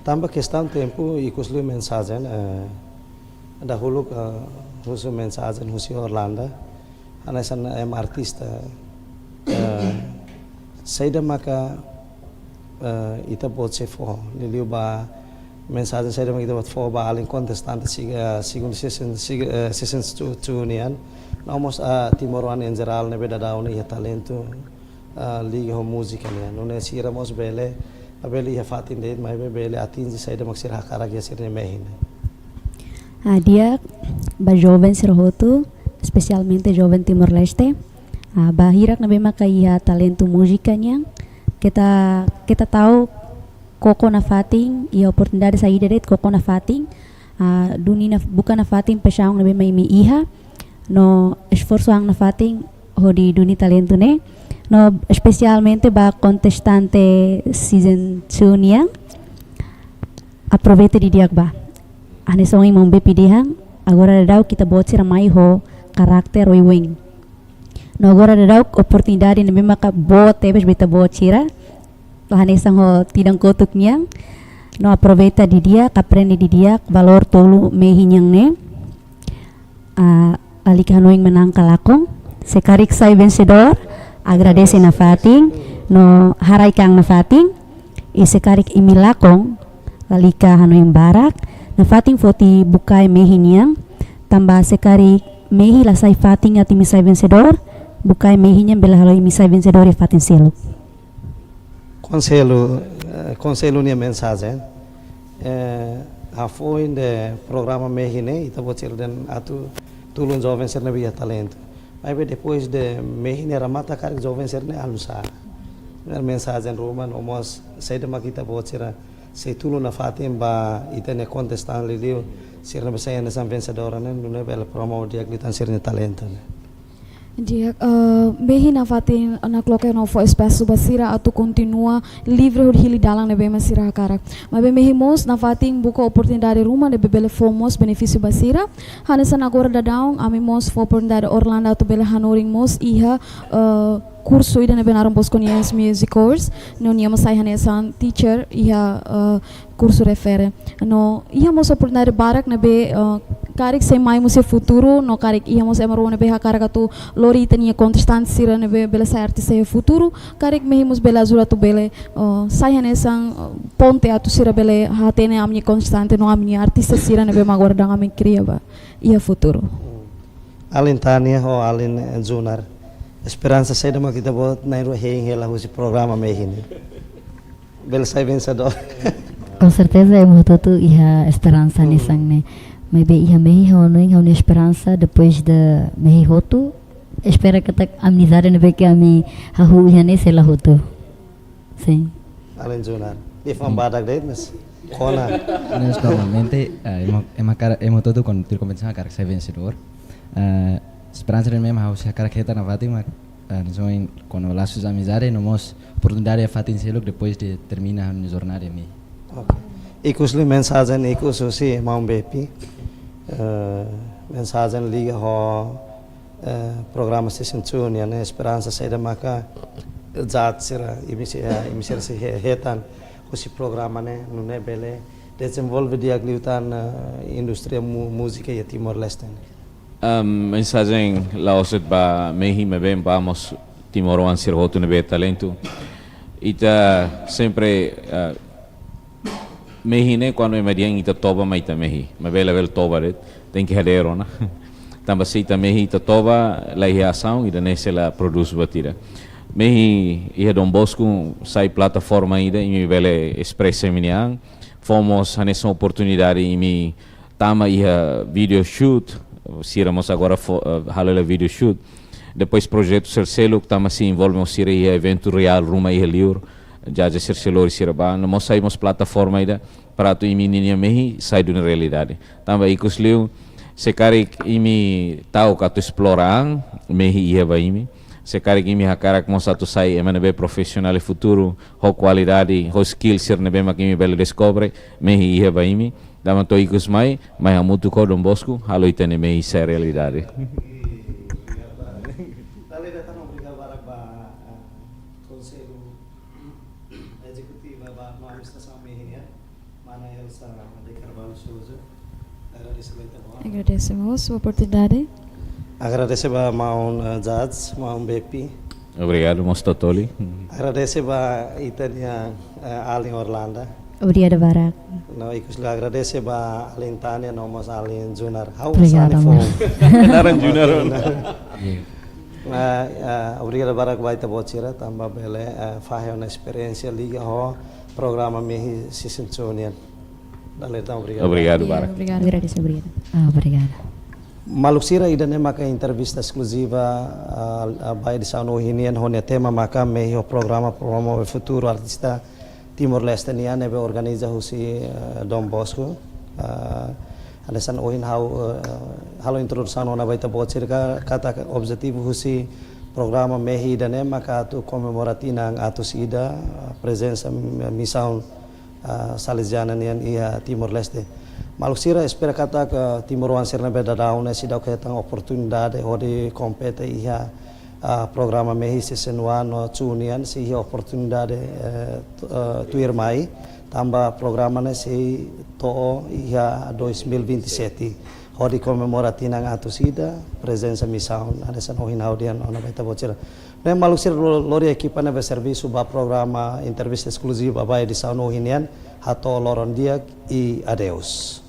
tanba kestaun tempu, ikus liu mensajen, eh, dahuluk, eh, husu mensajen husi Orlando. Hanesan ema artista, eh, saida maka, eh, ita-boot sei fó, liuliu ba mensajen saida maka ita-boot fó ba alin kontestante seg-, eh, segundu season, seg-, eh, season two, two nian. No mós, eh, timoroan en jerál ne'ebé daudaun ne'e iha talentu, eh, liga ho múzika nian. Nune'e sira mós bele, labele iha fatin de'it, maibé bele atinje saida mak sira hakarak iha sira-nia mehi ne'e. Ah, di'ak ba joven sira hotu, espesialmente joven Timor-Leste. Ah, ba hirak ne'ebé maka iha talentu múzika nian. Keta, keta ta'uk koko nafatin, iha oportunidade saida de'it koko nafatin. Ah, duni naf-, buka nafatin paixaun ne'ebé mak imi iha. No esforsu an nafatin hodi duni talentu ne'e. No espesialmente ba kontestante season two nian. Aproveita didi'ak ba. Hanesan ohin maun Bepi dehan, agora daudaun ita-boot sira mai ho karakter oioin. No agora daudaun oportunidade ne'ebé maka boot tebes ba ita-boot sira. La hanesan ho tinan kotuk nian. No aproveita didi'ak, aprende didi'ak, valór tolu mehi nian ne'e. Ah, lalika hanoin manán ka lakon. Se karik sai vensedór, agradese nafatin, no haraik an nafatin. I se karik imi lakon, lalika hanoin barak, nafatin foti bukae mehi nian, tanba se karik mehi la sai fatin atu imi sai vensedór, bukae mehi nian bele halo imi sai vensedór iha fatin seluk. Konsellu, eh, konsellu nia mensajen. Eh, hafoin de programa mehi ne'e, ita-boot sira dehan atu tulun joven sira ne'ebé iha talentu. Maibé depois de mehi ne'e remata karik joven sira ne'e halo sá? Mensajen ruma no mós saida mak ita-boot sira sei tulun nafatin ba ita-nia kontestante liuliu sira ne'ebé sai hanesan vensedór ne'e, nune'e bele promove di'ak liután sira-nia talentu ne'e. Di'ak, eh, mehi nafatin nakloke no fó espasu ba sira atu kontinua livre hodi hili dalan ne'ebé mak sira hakarak. Maibé mehi mós nafatin buka oportunidade ruma ne'ebé bele fó mós benefísiu ba sira. Hanesan agora daudaun, ami mós fó oportunidade Orlando atu bele hanorin mós iha, eh, kursu ida ne'ebé naran Bosco nian Music Course. No nia mós sai hanesan teacher iha, eh, kursu refere. No iha mós oportunidade barak ne'ebé, eh, karik sei mai mós iha futuru, no karik iha mós ema rua ne'ebé hakarak atu lori ita-nia kontestante sira ne'ebé bele sai artista iha futuru, karik mehi mós bele ajuda atu bele, eh, sai hanesan, eh, ponte atu sira bele hatene ami-nia kontestante no ami-nia artista sira ne'ebé mak agora daudaun ami kria ba iha futuru. Alin Tania ho alin, eh, Junar. Esperansa saida mak ita-boot na'in-rua hein hela husi programa mehi ne'e? Bele sai vensedór. Com certeza, ema hotu-hotu iha esperansa hanesan ne'e. Maibé iha mehi ha'u hanoin ha'u-nia esperansa depois de mehi hotu. Espera katak amizade ne'ebé ke ami hahú iha ne'e sei la hotu. Sin. Alin Junar. Dehan badak de'it, mas kona. Mas normalmente, eh, ema, ema hakarak, ema hotu-hotu kuandu tuir kompetisaun hakarak sai vensedór. Eh, esperansa ida ne'ebé mak ha'u sei hakarak hetan nafatin mak, eh, hanesan ohin, kuandu lasu amizade no mós oportunidade iha fatin seluk depois de termina ha'u-nia jornada iha mehi. Oke. Ikus liu mensajen ikus husi maun Bepi. Eh, mensajen liga ho, eh, programa season two nian ne'e, esperansa saida maka judge sira, imi sira, imi sira sei he-, hetan husi programa ne'e, nune'e bele dezenvolve di'ak liután, eh, indústria mu-, múzika iha Timor-Leste ne'e. Am, mensajen la'ós de'it ba mehi, maibé ba mós timoroan sira hotu ne'ebé talentu. Ita sempre, ah, mehi ne'e kuandu ema dehan ita toba mak ita mehi. Maibé labele toba de'it, tenke hadeer ona. Tanba se ita mehi ita toba, la iha asaun, ida-ne'e sei la prodús buat ida. Mehi iha Don Bosco sai plataforma ida, imi bele espresa imi-nia an. Fó mós hanesan oportunidade imi tama iha video shoot, sira mós agora fó, eh, halo hela video shoot. Depois projetu sira seluk tama sei envolve mós sira iha eventu reál ruma iha liur. Judge sira sei lori sira ba, no mós sai mós plataforma ida para atu imi ninia mehi sai duni realidade. Tanba ikus liu, se karik imi ta'uk atu esplora an, mehi iha ba imi. Se karik imi hakarak mós atu sai ema ne'ebé profisionál iha futuru, ho kualidade, ho skill sira ne'ebé mak imi bele deskobre, mehi iha ba imi. Tanba to'o ikus mai, mai hamutuk ho Don Bosco, halo ita-nia mehi sai realidade. Dale, datang obrigadu barak ba, eh, Konsellu Ezekutivu ba, ba administrasaun mehi nian, mana Elsa de Carvalho Sousa. Agradese ba ita-boot. Agradese mós oportunidade. Agradese ba maun, eh, judge, maun Bepi. Obrigadu, mós Totoli. Agradese ba ita-nia, eh, alin Orlando. Obrigada barak. No, ikus liu agradese ba alin Tania, no mós alin Junar. Ha'u Obrigada, sani amor. Foun. Naran Junar. Iya. Nah, eh, obrigadu barak ba ita-boot sira, tanba bele, eh, fahe ona esperiénsia liga ho programa mehi season two nian. Dale, entaun, obrigadu. Obrigadu, Barak. Obrigadu. Obrigadu. Maluk sira, ida-ne'e maka entrevista eskluziva, ah, ah, ba edisaun ohin nian, ho nia tema maka Mehi ho Programa Promove Futuru Artista Timor-Leste nian, ne'ebé organiza husi, eh, Don Bosco. Ah, hanesan ohin ha'u, eh, halo introdusaun ona ba ita-boot sira katak objetivu husi programa Mehi ida-ne'e maka atu komemora tinan atus ida, ah, prezensa, mm, misaun, ah, Salesiana nian iha Timor-Leste. Maluk sira, espera katak, ah, timoroan sira ne'ebé daudaun ne'e seidauk hetan oportunidade hodi kompete iha, ah, programa Mehi session one no two nian sei iha oportunidade, eh, tu-, eh, tuirmai, tanba programa ne'e sei to'o iha dois mil e vinte e sete, hodi komemora tinan atus ida prezensa misaun, hanesan ohin ha'u dehan ona ba ita-boot sira. Ne'e maluk sira, lo-, lori ekipa ne'ebé servisu ba programa entrevista eskluziva ba edisaun ohin nian, hato'o loron di'ak i adeus.